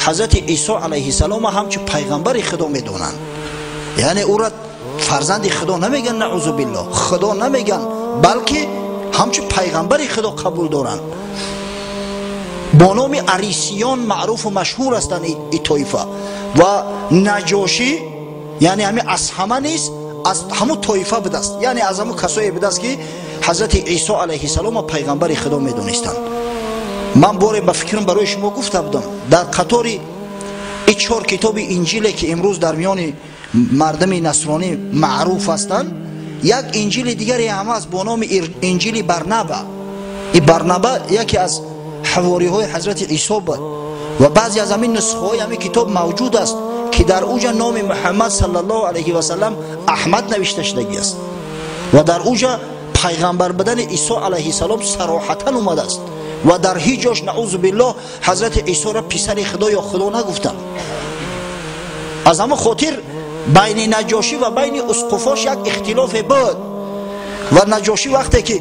ҳазрати Исо алайҳиссалома ҳамчун пайғамбари Худо медонанд, яъне ӯра фарзанди Худо намегӯянд, наузу биллоҳ, Худо намегӯянд, балки ҳамчун пайғамбари Худо қабул доранд. Бо номи арисиён маъруфу машҳур ҳастанд и тоифа. Ва Наҷошӣ, яъне ҳами аз ҳама низ аз ҳамун тоифа будааст, яъне аз ҳамун касое будааст, ки ҳазрати Исо алайҳиссалома пайғамбари Худо медонистанд. Ман боре ба фикрам барои шумо гуфта будам, дар қатори и чор китоби инҷиле, ки имрӯз дар миёни мардуми насронӣ маъруф ҳастанд, як инҷили дигаре ҳам аст бо номи инҷили Барнаба. И Барнаба яке аз ҳавориҳои ҳазрати Исо буд ва баъзе аз ҳамин нусхаҳои ҳамин китоб мавҷуд аст, ки дар уҷа номи Муҳаммад саллаллоҳу алайҳи васаллам Аҳмад навишта шудагӣ аст ва дар уҷа пайғамбар будани Исо алайҳиссалом сароҳатан омадааст ва дар ҳеҷ ҷош, наузу биллоҳ, ҳазрати Исоро писари Худо ё Худо нагуфтанд. Аз ҳамон хотир байни Наҷошӣ ва байни усқуфош як ихтилофе буд. Ва Наҷошӣ вақте ки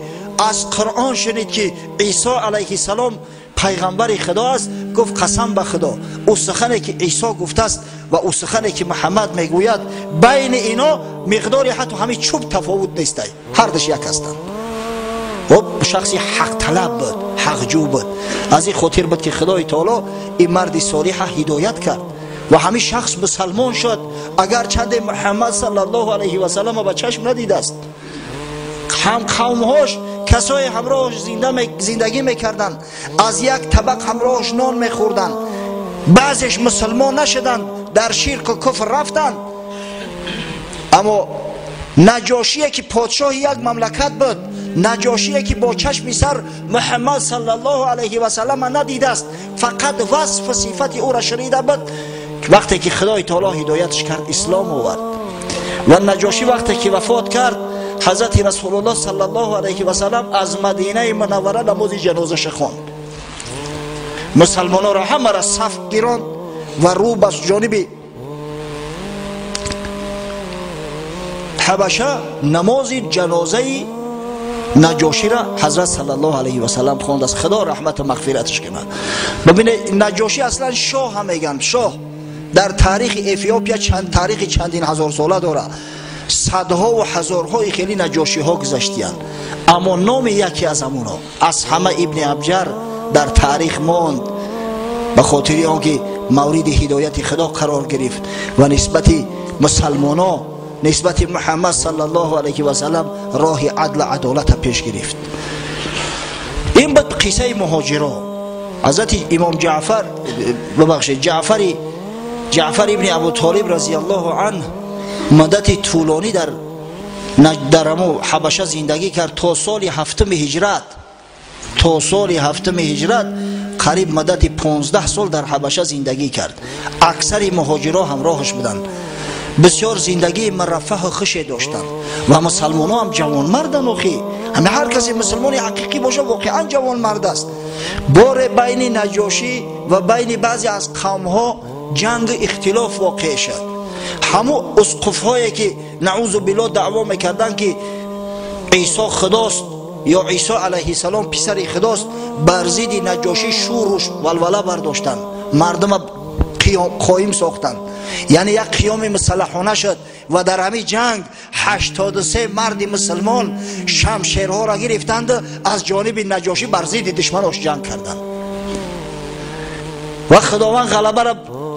аз Қуръон шунид, ки Исо алайҳиссалом пайғамбари Худо аст, гуфт: қасам ба Худо, ӯ сухане ки Исо гуфтааст ва ӯ сухане ки Муҳаммад мегӯяд, байни ино миқдори ҳатто ҳамин чӯб тафовут нестай, ҳардаш як ҳастанд. Хоб, шахси ҳақталаб буд, ҳақҷӯ буд. Аз ин хотир буд, ки Худои таоло ин марди солиҳа ҳидоят кард ва ҳамин шахс мусалмон шуд, агар чанде Муҳаммад саллаллоҳу алайҳи васаллама ба чашм надидааст. Ҳам қавмҳош, касое ҳамроҳш зиндагӣ мекарданд, аз як табақ ҳамроҳш нон мехӯрданд. Баъзеш мусулмон нашуданд, дар ширк ва куфр рафтанд. Аммо Наҷошие ки подшоҳи як мамлакат буд, Наҷошие ки бо чашми сар Муҳаммад саллаллоҳу алайҳи васаллам надидааст, фақат васфу сифати ӯро шунида буд, вақте ки Худои таоло ҳидоятш кард, ислом овард. Ва Наҷошӣ вақте ки вафот кард, ҳазрати Расулуллоҳ саллаллоҳу алайҳи васаллам аз Мадинаи Мунаввара намози ҷанозаша хонд. Мусалмонҳоро ҳамаро саф гиронд ва рӯ ба ҷониби ҳабаша намози ҷанозаи Наҷоширо ҳазрат саллаллоҳу алайҳи васаллам хондааст. Худо раҳмату мағфираташ кунад. Бибинед, Наҷошӣ аслан шоҳ ҳам мегӯянд. Шоҳ дар таърихи Эфиопия чанд таърихи чандин ҳазорсола дорад. Садҳо ва ҳазорҳои хеле наҷошиҳо гузаштиянд, аммо номи яке аз ҳамонҳо аз ҳама Ибни Абҷар дар таърих монд, ба хотири он ки мавриди ҳидояти Худо қарор гирифт ва нисбати мусалмоно, нисбати Муҳаммад саллаллоҳу алайҳи васаллам роҳи адлу адолата пеш гирифт. Ин буд қиссаи муҳоҷиро. Ҳазрати имом Ҷаъфар, бибахшед, Ҷаъфар ибни Абу Толиб разияллоҳу анҳ муддати тӯлонӣ дар ҳамо Ҳабаша зиндагӣ кард то соли ҳафтуми ҳиҷрат. То соли ҳафтуми ҳиҷрат қариб муддати 15 сол дар Ҳабаша зиндагӣ кард. Аксари муҳоҷиро ҳамроҳаш буданд. Бисёр зиндагии мураффаҳу хуше доштанд ва мусалмонҳо ҳам ҷавонмарданд. Охи ҳама ҳар касе мусулмони ҳақиқӣ боша, воқеан ҷавонмард аст. Боре байни Наҷошӣ ва байни баъзе аз қавмҳо ҷангу ихтилоф воқеъ шуд. Ҳамун усқуфҳое ки наъузу биллоҳ даъво мекарданд ки Исо худост ё Исо алайҳиссалом писари худост, бар зидди Наҷошӣ шӯру валвала бардоштанд, мардума қоим сохтанд. Яъне як қиёми мусаллаҳона шуд ва дар ҳамин ҷанг 83 марди мусулмон шамшерҳоро гирифтанд, аз ҷониби Наҷошӣ бар зидди душманош ҷанг карданд ва Худованд ғалабаро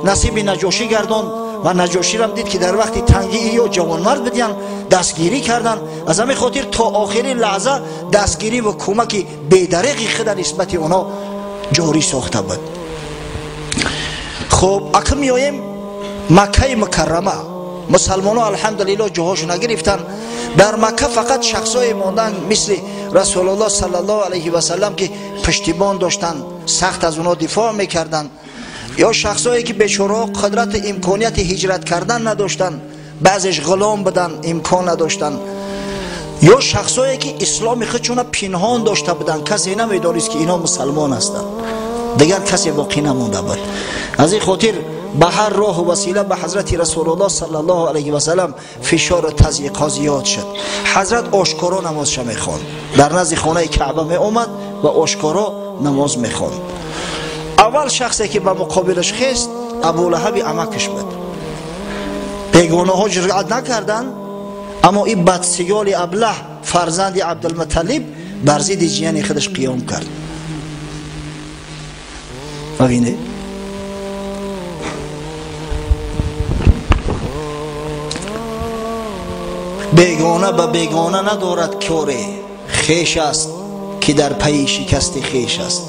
насиби Наҷошӣ гардонд. Ва Наҷоширам дид ки дар вақти тангии ё ҷавонмард будиянд, дастгирӣ карданд. Аз ҳамин хотир то охирин лаҳза дастгирӣ ва кӯмаки бедареғи худа нисбати онҳо ҷорӣ сохта буд. Хуб, акн меоем Маккаи Мукаррама. Мусалмонҳо алҳамдулиллоҳ ҷоҳошона гирифтанд. Дар Макка фақат шахсое монданд мисли Расулуллоҳ саллаллоҳу алайҳи васаллам ки пуштибон доштанд, сахт аз онҳо дифоъ мекарданд, ё шахсое ки бечораҳо қудрату имконияти ҳиҷрат кардан надоштанд, баъзеш ғулом буданд, имкон надоштанд, ё шахсое ки исломи худшона пинҳон дошта буданд, касе намедонист ки инҳо мусалмон ҳастанд, дигар касе боқӣ намонда буд. Аз ин хотир ба ҳар роҳу васила ба ҳазрати Расулуллоҳ саллаллоҳу алайҳи васаллам фишору тазйиқҳо зиёд шуд. Ҳазрат ошкоро намозша мехонд, дар назди хонаи Каъба меомад ва ошкоро намоз мехонд. Аввал шахсе ки ба муқобилаш хест, Абулаҳаби амакаш буд. Бегонаҳо ҷуръат накарданд, аммо ин бадсиёли аблаҳ фарзанди Абдулмуталлиб бар зидди ҷияни худаш қиём кард. Бибинед, бегона ба бегона надорад коре, хеш аст ки дар пайи шикасти хеш аст.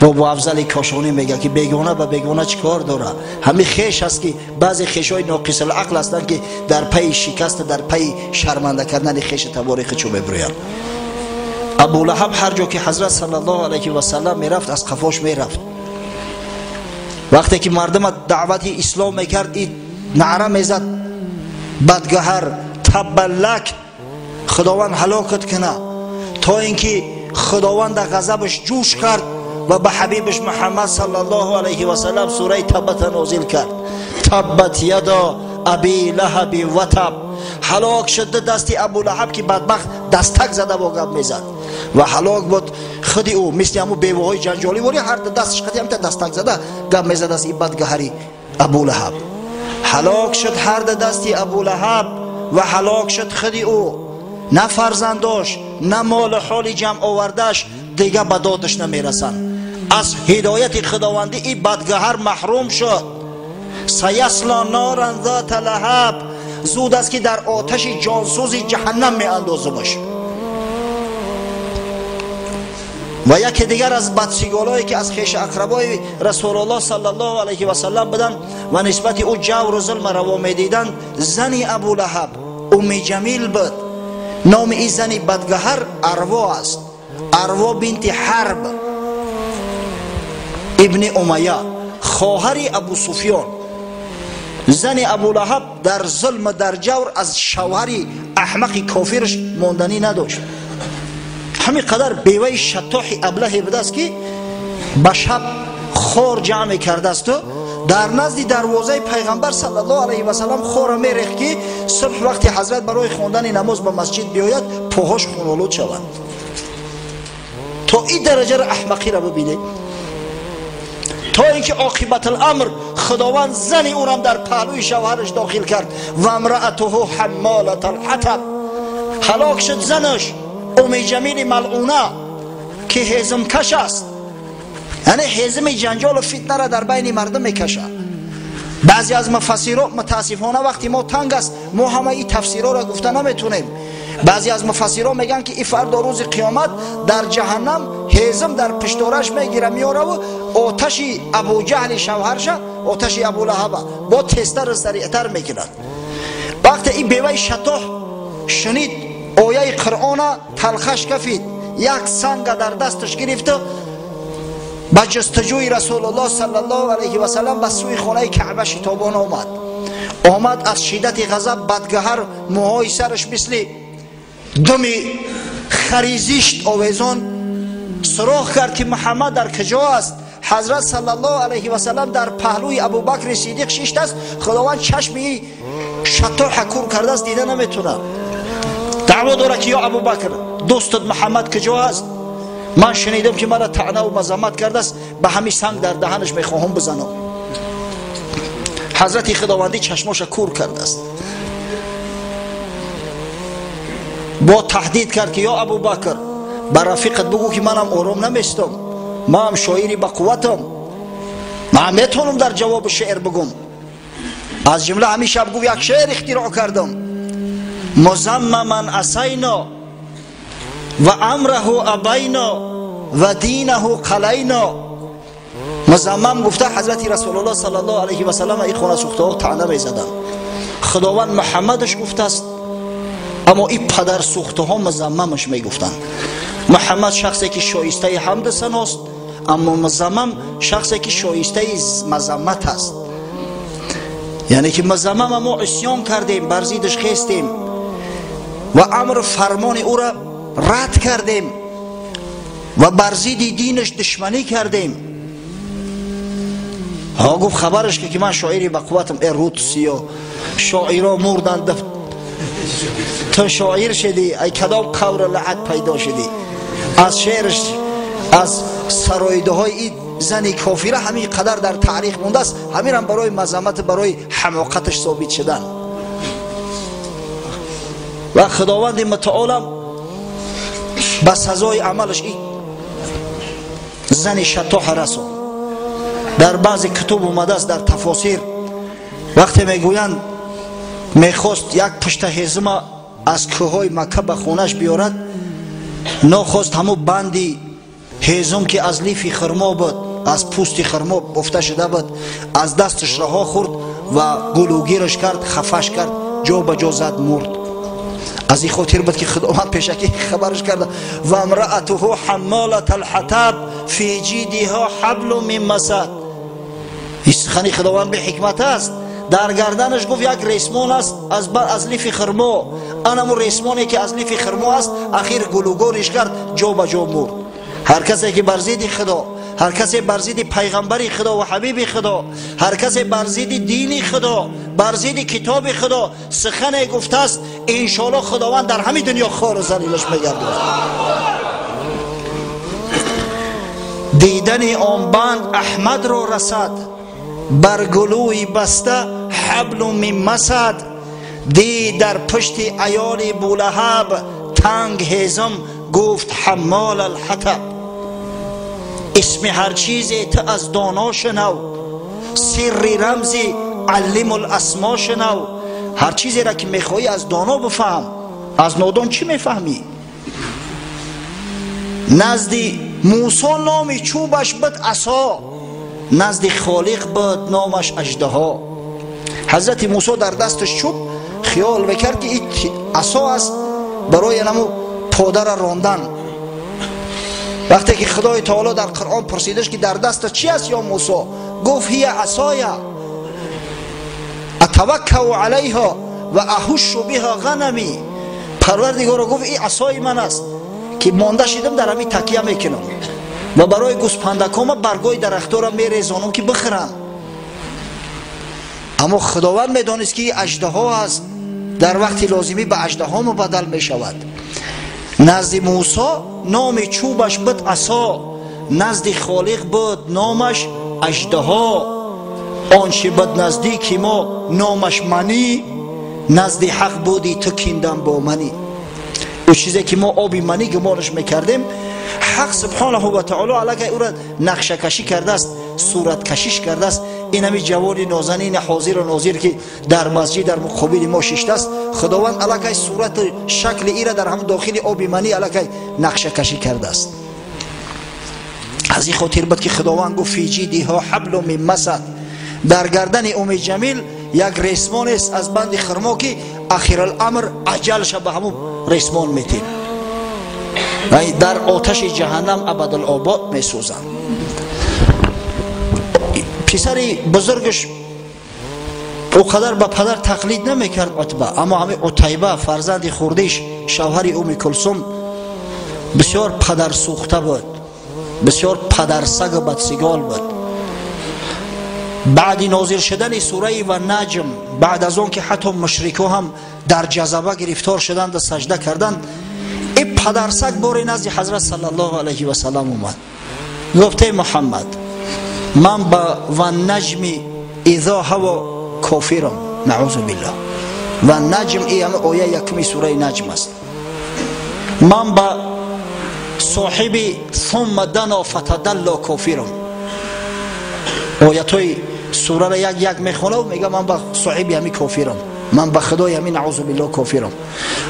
Бобо Афзали Кошонӣ мегӯяд ки бегона ба бегона чӣ кор дорад? Ҳамин хеш аст ки баъзе хешҳои ноқисулақл ҳастанд ки дар пайи шикаст, дар пайи шарманда кардани хеша табори худшо мебурӯянд. Абулаҳаб ҳар ҷо ки ҳазрат саллаллоҳу алайҳи васаллам мерафт, аз қафош мерафт. Вақте ки мардума даъвати ислом мекард, и наъра мезад: бадгаҳар, таббаллак, Худованд ҳалокат кунад, то ин ки Худованд дар ғазабаш ҷӯш кард ва ба ҳабибаш Муҳаммад саллаллоҳу алайҳи васаллам сураи Таббата нозил кард. Таббат яда аби лаҳаби ва таб. Ҳалок шуд дасти Абулаҳаб ки бадбахт дастак зада бо гап мезад ва ҳалок буд худи ӯ, мисли ҳамун беваҳои ҷанҷолӣ ворӣ ҳар дасташ қати ҳамта дастак зада гап мезад аз ин бадгаҳари Абулаҳаб. Ҳалок шуд ҳар дасти Абулаҳаб ва ҳалок шуд худи ӯ. На фарзандош, на молу ҳоли ҷамъ овардаш дига ба додаш намерасанд. Аз ҳидояти худовандӣ ин бадгаҳар маҳрум шуд. Саясла норан зата лаҳаб. Зуд аст ки дар оташи ҷонсӯзи ҷаҳаннам меандозумаш. و یکی دیگر از بدسیگالایی که از خویش اقربای رسول الله صلی الله علیه و سلم بودند و نسبت او جور و ظلم روا میدیدند، زنی ابو لهب ام جمیل بود. نام این زنی بدگهر اروا است، اروا بنت حرب ابن امیه، خواهر ابو سفیان. زن ابو لهب در ظلم در جور از شوهر احمق کافرش ماندنی نداشت. همین قدر بیوه شطاح ابله بوده است که به شب خور جمع کرده است و در نزد دروازه پیغمبر صلی الله علیه و سلم خور میریخت که صبح وقتی حضرت برای خواندن نماز به مسجد بیاید پاهاش خون‌آلود شوند. تا این درجه را احمقی را ببینید، تا اینکه عاقبت الامر خداوند زن او را در پهلوی شوهرش داخل کرد. و امرأته حمالة الحطب، هلاک شد زنش ام جمیل ملعونه که هیزم کش است، یعنی هیزم جنجال و فتنه را در بین مردم میکشد. بعضی از مفسرها متاسفانه وقتی ما تنگ است ما همه این تفسیرها را گفته نمیتونیم. بعضی از مفسرها میگن که این فردا روز قیامت در جهنم هیزم در پشتورش میگیره میاره و آتش ابو جهل شوهرش، آتش ابو لهب با تستر و سریعتر میگیرد. وقتی این بیوه شطاح شنید آیه قرآن تلخش کفید، یک سنگ در دستش گرفت به جستجوی رسول الله صلی الله علیه و سلم به سوی خانه کعبه شتابان آمد. آمد از شدت غضب بدگهر موهای سرش مثل دم خریزیشت آویزان سراغ کرد که محمد در کجا است. حضرت صلی الله علیه و سلم در پهلوی ابوبکر صدیق شیشت است. خداوند چشمی شطاح کور کرده است، دیده نمیتونه. دعوا داره که یا ابوبکر دوستت محمد کجا است؟ من شنیدم که مرا طعنه و مذمت کرده است، به همین سنگ در دهنش میخواهم بزنم. حضرت خداوندی چشماش کور کرده است. با تهدید کرد که یا ابوبکر بر رفیقت بگو که منم آرام نمیستم، من هم شاعری با قوتم، من میتونم در جواب شعر بگم. از جمله همین شب گفت یک شعر اختراع کردم: مذمما عصینا و امره ابینا و دینه قلینا. مذمم گفته حضرت رسول الله صلی الله علیه و سلم این خانه سوخته ها طعنه میزدن. خداوند محمدش گفته است، اما این پدر سوخته ها مذممش میگفتند. محمد شخصی که شایسته حمد ثناست، اما مذمم شخصی که شایسته مذمت است. یعنی که مذمم ما عصیان کردیم، بر ضدش خیستیم و امر فرمان او را رد کردیم و بر ضد دینش دشمنی کردیم. ها گفت خبرش که من شاعری با قوتم، ای روت سیا شاعرها مردند، تو شاعر شدی، ای کدام قبر لعنت پیدا شدی. از شعرش، از سرایده های این زن کافره همین قدر در تاریخ مونده است. همین هم برای مذمت، برای حماقتش ثابت شدن. و خداوند متعالم به سزای عملش این زن شطاح رسوند. در بعضی کتب اومده است، در تفاسیر وقتی میگویند میخواست یک پشت هیزم از کوههای مکه به خونش بیارد، ناخواست همو بندی هیزم که از لیف خرما بود، از پوست خرما بافته شده بود، از دستش رها خورد و گلوگیرش کرد، خفش کرد، جا به جا زد، مرد. از این خاطر بود که خداوند پیشکی خبرش کرده: و امرأته حمالة الحطب فی جیدها حبل من مسد. این سخن خداوند به حکمت است. در گردنش گفت یک ریسمان است از لیف خرما، انمو ریسمانی که از لیف خرما است اخیر گلوگورش کرد، جا به جا مرد. هر کسی که بر ضد خدا، هر کسی بر ضد پیغمبر خدا و حبیب خدا، هر کسی بر ضد دین خدا، بر ضد کتاب خدا سخن گفته است، انشالله خداوند در همین دنیا خار و ذلیلش میگرداند. دیدن آن بند احمد را رسد، بر گلوی بسته حبل من مسد. دید در پشت عیال بولهب تنگ هیزم، گفت حمال الحطب. اسم هر چیزی تو از دانا شنو، سر رمزی علم الاسما شنو. هر چیزی را که میخوایی از دانا بفهم، از نادان چی میفهمی؟ نزد Мусо номи чӯбаш буд асо, назди Холиқ буд номаш аждаҳо. Ҳазрати Мусо дар дасташ чӯб хиёл мекард ки ин асо аст барои наму подара рондан. Вақте ки Худои Таоло дар Қуръон пурсидаш ки дар дастат чи аст ё Мусо, гуфт ҳия асоя атаваккау алайҳа ва аҳушу биҳа ғанами. Парвардигоро гуфт ин асои ман аст ки монда шидам дар ҳамин такя мекунам ва барои гӯспандакома баргои дарахтора мерезонам ки бихӯранд. Аммо Худованд медонист ки аждаҳо аст, дар вақти лозимӣ ба аждаҳо мубаддал мешавад. Назди Мусо номи чӯбаш буд асо, назди Холиқ буд номаш аждаҳо. Он чи буд наздики мо номаш манӣ, назди ҳақ буди ту киндан бо манӣ. Ӯ чизе ки мо оби манӣ гумонаш мекардем, ҳақ субҳонаҳу ва таоло аллакай ӯра нақшакашӣ кардааст, сураткашиш кардааст. Ин ҳами ҷавони нозанини ҳозиру нозир ки дар масҷид дар муқобили мо шиштааст, Худованд аллакай сурати шакли ира дар ҳам дохили оби манӣ аллакай нақшакашӣ кардааст. Аз ин хотир буд ки Худованд гуфт фи ҷидиҳо ҳаблу мин масад, дар гардани Уми Ҷамил як ресмон аст аз банди хурмо ки ахируламр аҷалша ба ҳамун ресмон метем, дар оташи ҷаҳаннам абадулобод месӯзанд. Писари бузургаш ӯ қадар ба падар тақлид намекард Утба, аммо ҳамин Утайба фарзанди хурдиш, шавҳари Уми Кулсум, бисёр падарсӯхта буд, бисёр падарсагу бадсигол буд. Баъди нозил шудани сураи ва наҷм, баъд аз он ки ҳатто мушрико ҳам дар ҷазаба гирифтор шуданд ва сажда карданд, ин падарсаг боре назди ҳазрат саллаллоҳу алайҳи васаллам омад, гуфт эй Муҳаммад, ман ба ва наҷми изо ҳаво кофирам, наузу биллоҳ. Ва наҷм ин ҳама ояи якуми сураи наҷм аст. Ман ба соҳиби сумма дано фатадалло кофирам. Оятҳои сураро як як мехонав, мега ман ба соҳиби ҳами кофирам, ман ба худои ҳами наузу биллоҳ кофирам.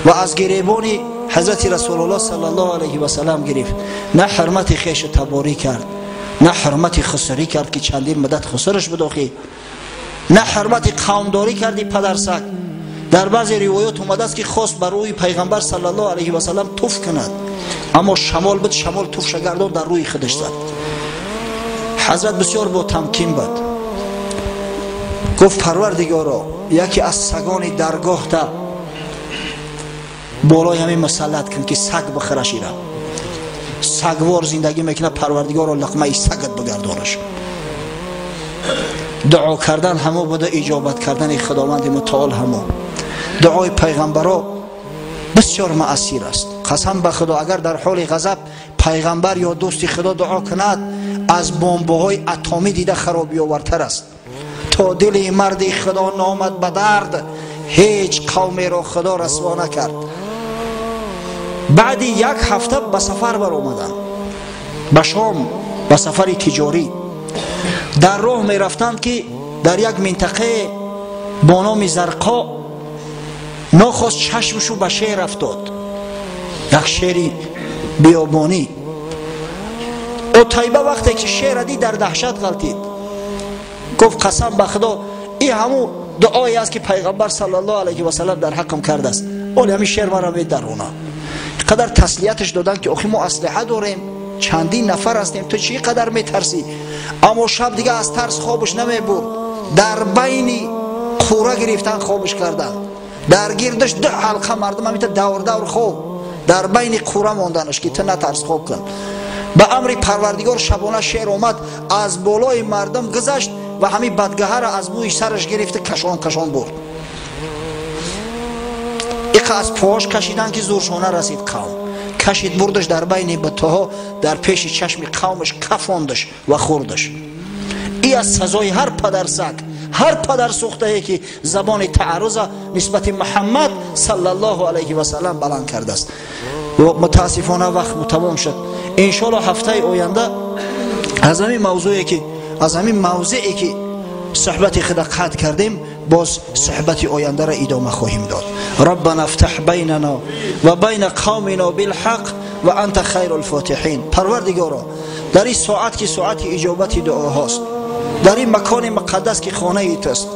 Ва аз гиребони ҳазрати Расулуллоҳ саллаллоҳу алайҳи васаллам гирифт, на ҳурмати хешу таборӣ кард, на ҳурмати хусурӣ кард ки чандин муддат хусураш буд охи, на ҳурмати қавмдорӣ карди падарсаг. Дар баъзе ривоят омадааст ки хост бар рӯи пайғамбар саллаллоҳу алайҳи васаллам туф кунад, аммо шамол буд, шамол туфша гардон дар рӯи худаш зад. Ҳазрат бисёр бо тамкин буд, гуфт Парвардигоро, яке аз сагони даргоҳта болои ҳамин мусаллат кун ки саг бихӯраш, ира сагвор зиндагӣ мекунад, Парвардигоро луқмаи сагат бигардонаш. Дуо кардан ҳамо буда, иҷобат кардани Худованди мутаол ҳамо. Дуои пайғамбаро бисёр маъсир аст. Қасам ба Худо, агар дар ҳоли ғазаб пайғамбар ё дӯсти Худо дуо кунад, аз бомбаҳои атомӣ дида харобиовартар аст. То дили марди Худо номад ба дард, ҳеҷ қавмеро Худо расво накард. Баъди як ҳафта ба сафар баромаданд, ба Шом, ба сафари тиҷорӣ. Дар роҳ мерафтанд ки дар як минтақае бо номи Зарқо нохост чашмшу ба шер афтод, як шери биёбонӣ. Утайба вақте ки шера дид дар даҳшат ғалтид, гуфт қасам ба Худо, ин ҳамун дуое аст ки пайғамбар саллаллоҳу алайҳи васаллам дар ҳаққам кардааст, оли ҳамин шер маро медарона. Қадар таслияташ доданд ки охи мо аслиҳа дорем, чандин нафар ҳастем, ту чӣ қадар метарсӣ? Аммо шаб дига аз тарс хобаш намебурд, дар байни қура гирифтан хобаш карданд, дар гирдаш ду ҳалқа мардум ҳамита давр давр хоб, дар байни қура монданаш ки ту натарс, хоб кун. Ба амри Парвардигор шабона шер омад, аз болои мардум гузашт ва ҳамин бадгаҳаро аз мӯи сараш гирифта кашон кашон бурд. Иқа аз пош кашидан ки зуршона расид қавм, кашид бурдаш дар байни бутаҳо, дар пеши чашми қавмаш кафондаш ва хӯрдаш. И аз сазои ҳар падарсаг, ҳар падарсӯхтае ки забони таарруза нисбати Муҳаммад саллаллоҳу алайҳи васаллам баланд кардааст. Мутаассифона вақт мутамом шуд. Иншоалло ҳафтаи оянда аз ҳамин мавзӯе ки аз ҳамин мавзее ки суҳбати худа қатъ кардем, боз суҳбати ояндаро идома хоҳем дод. Раббана афтаҳ байнана ва байна қавмина билҳақ و انت خیر الفاتحین. پروردگارا، در این ساعت که ساعت اجابت دعاهاست، در این مکان مقدس که خانه توست،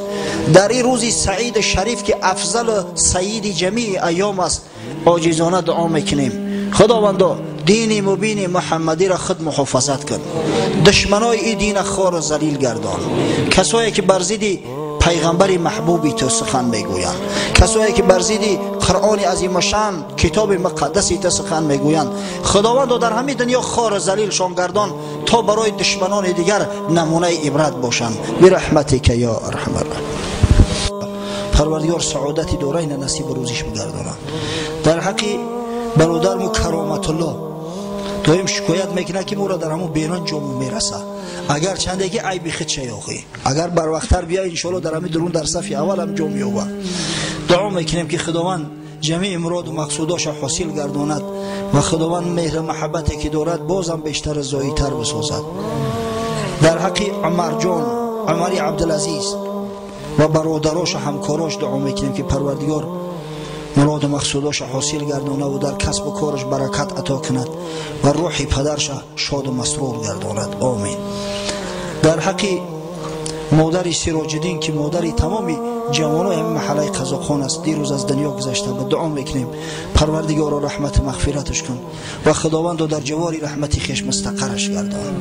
در این روز سعید شریف که افضل سعید جمیع ایام است، عاجزانه دعا میکنیم. خداوندا، دین مبین محمدی را خود محافظت کن، دشمنای این دین خوار و ذلیل گردان، کسایی که بر ضد پیغمبر محبوبی تو سخن میگویند، کسایی که بر ضد قرآن عظیم شان کتاب مقدسی تو سخن میگویند، خداوند در همین دنیا خوار و ذلیلشان گردان تا برای دشمنان دیگر نمونه عبرت باشند. برحمتک یا ارحم الراحمین. پروردگار سعادت دورین نصیب روزیش بگرداند. در حق برادرمو کرامت الله доим шикоят мекунад, ки моро дар ҳамон берун ҷому мераса, агар чанде ки айби хид шаёхӣ, агар барвақттар бия, иншоалло дар ҳамин дурун дар сафи аввал ҳам ҷо меёбад. Дуо мекунем, ки Худованд ҷамеи муроду мақсудоша ҳосил гардонад ва Худованд меҳру маҳаббате ки дорад, бозам бештар зоитар бисозад. Дар ҳаққи Умарҷон, Умари Абдулазиз ва бародарошу ҳамкорош дуо мекунем, ки Парвардигор муроду мақсудоша ҳосил гардона ва дар касбу кораш баракат ато кунад ва рӯҳи падарша шоду масрур гардонад. Омин. Дар ҳаққи модари Сироҷиддин, ки модари тамоми ҷавонои ҳамин маҳаллаи Қазоқхон аст, дирӯз аз дунё гузашта, ба дуо мекунем: Парвардигоро, раҳмату мағфираташ кун ва Худовандо, дар ҷавори раҳмати хеш мустақарраш гардон.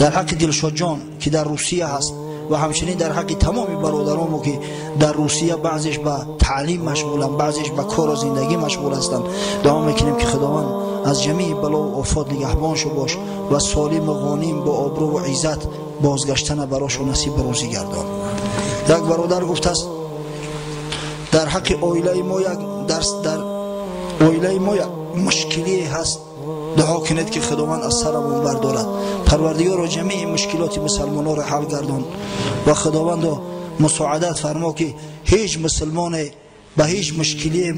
Дар ҳаққи Дилшодҷон, ки дар Русия ҳаст, ва ҳамчунин дар ҳаққи тамоми бародаромо, ки дар Русия баъзеш ба таълим машғуланд, баъзеш ба кору зиндагӣ машғул ҳастанд, дуо мекунем, ки Худованд аз ҷамеи балову офот нигаҳбоншу бош ва солиму ғоним бо обрӯву иззат бозгаштана барошу насиб рӯзӣ гардон. Як бародар гуфтааст: дар ҳаққи оилаи мо як дарс, дар оилаи мо як мушкилие ҳаст, дуо кунед, ки Худованд аз сарамон бардорад. Парвардигоро, ҷамеи мушкилоти мусалмононро ҳал гардон ва Худовандо, мусоидат фармо, ки ҳеҷ мусулмоне ба ҳеҷ мушкилие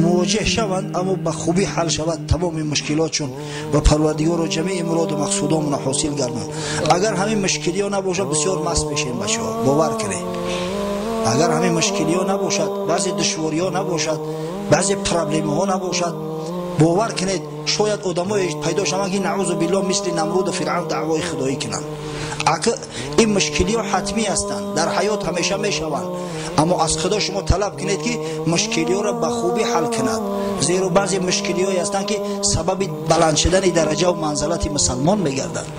мувоҷеҳ шаванд, аммо ба хубӣ ҳал шавад тамоми мушкилотшон ва Парвардигоро, ҷамеи муроду мақсудомона ҳосил гардон. Агар ҳамин мушкилиҳо набошад, бисёр маст мешем, бачаҳо, бовар кунед. Агар ҳамин мушкилиҳо набошад, баъзе душвориҳо набошад, баъзе проблемаҳо набошад, бовар кунед, шояд одамое пайдо шаванд, ки наъузу биллоҳ, мисли Намруду Фиръавн даъвои худоӣ кунанд. Ака, ин мушкилиҳо ҳатмӣ ҳастанд, дар ҳаёт ҳамеша мешаванд, аммо аз Худо шумо талаб кунед, ки мушкилиҳоро ба хубӣ ҳал кунад, зеро баъзе мушкилиҳое ҳастанд, ки сабаби баланд шудани дараҷаву манзалати мусалмон мегарданд.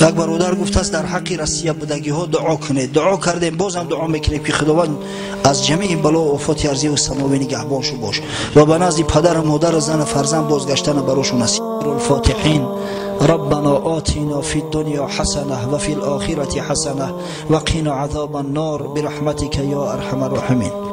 Як бародар гуфтааст: дар ҳаққи Россия будагиҳо дуо кунед. Дуо кардем, бозам дуо мекунем, ки Худованд аз ҷамеи бало офоти арзиву самовӣ нигаҳбоншу бош ва ба назди падару модару зану фарзанд бозгаштана барошу насиб. الفاتحين. ربنا آتنا في الدنيا حسنة وفي الآخرة حسنة وقنا عذاب النار برحمتك يا أرحم الراحمين.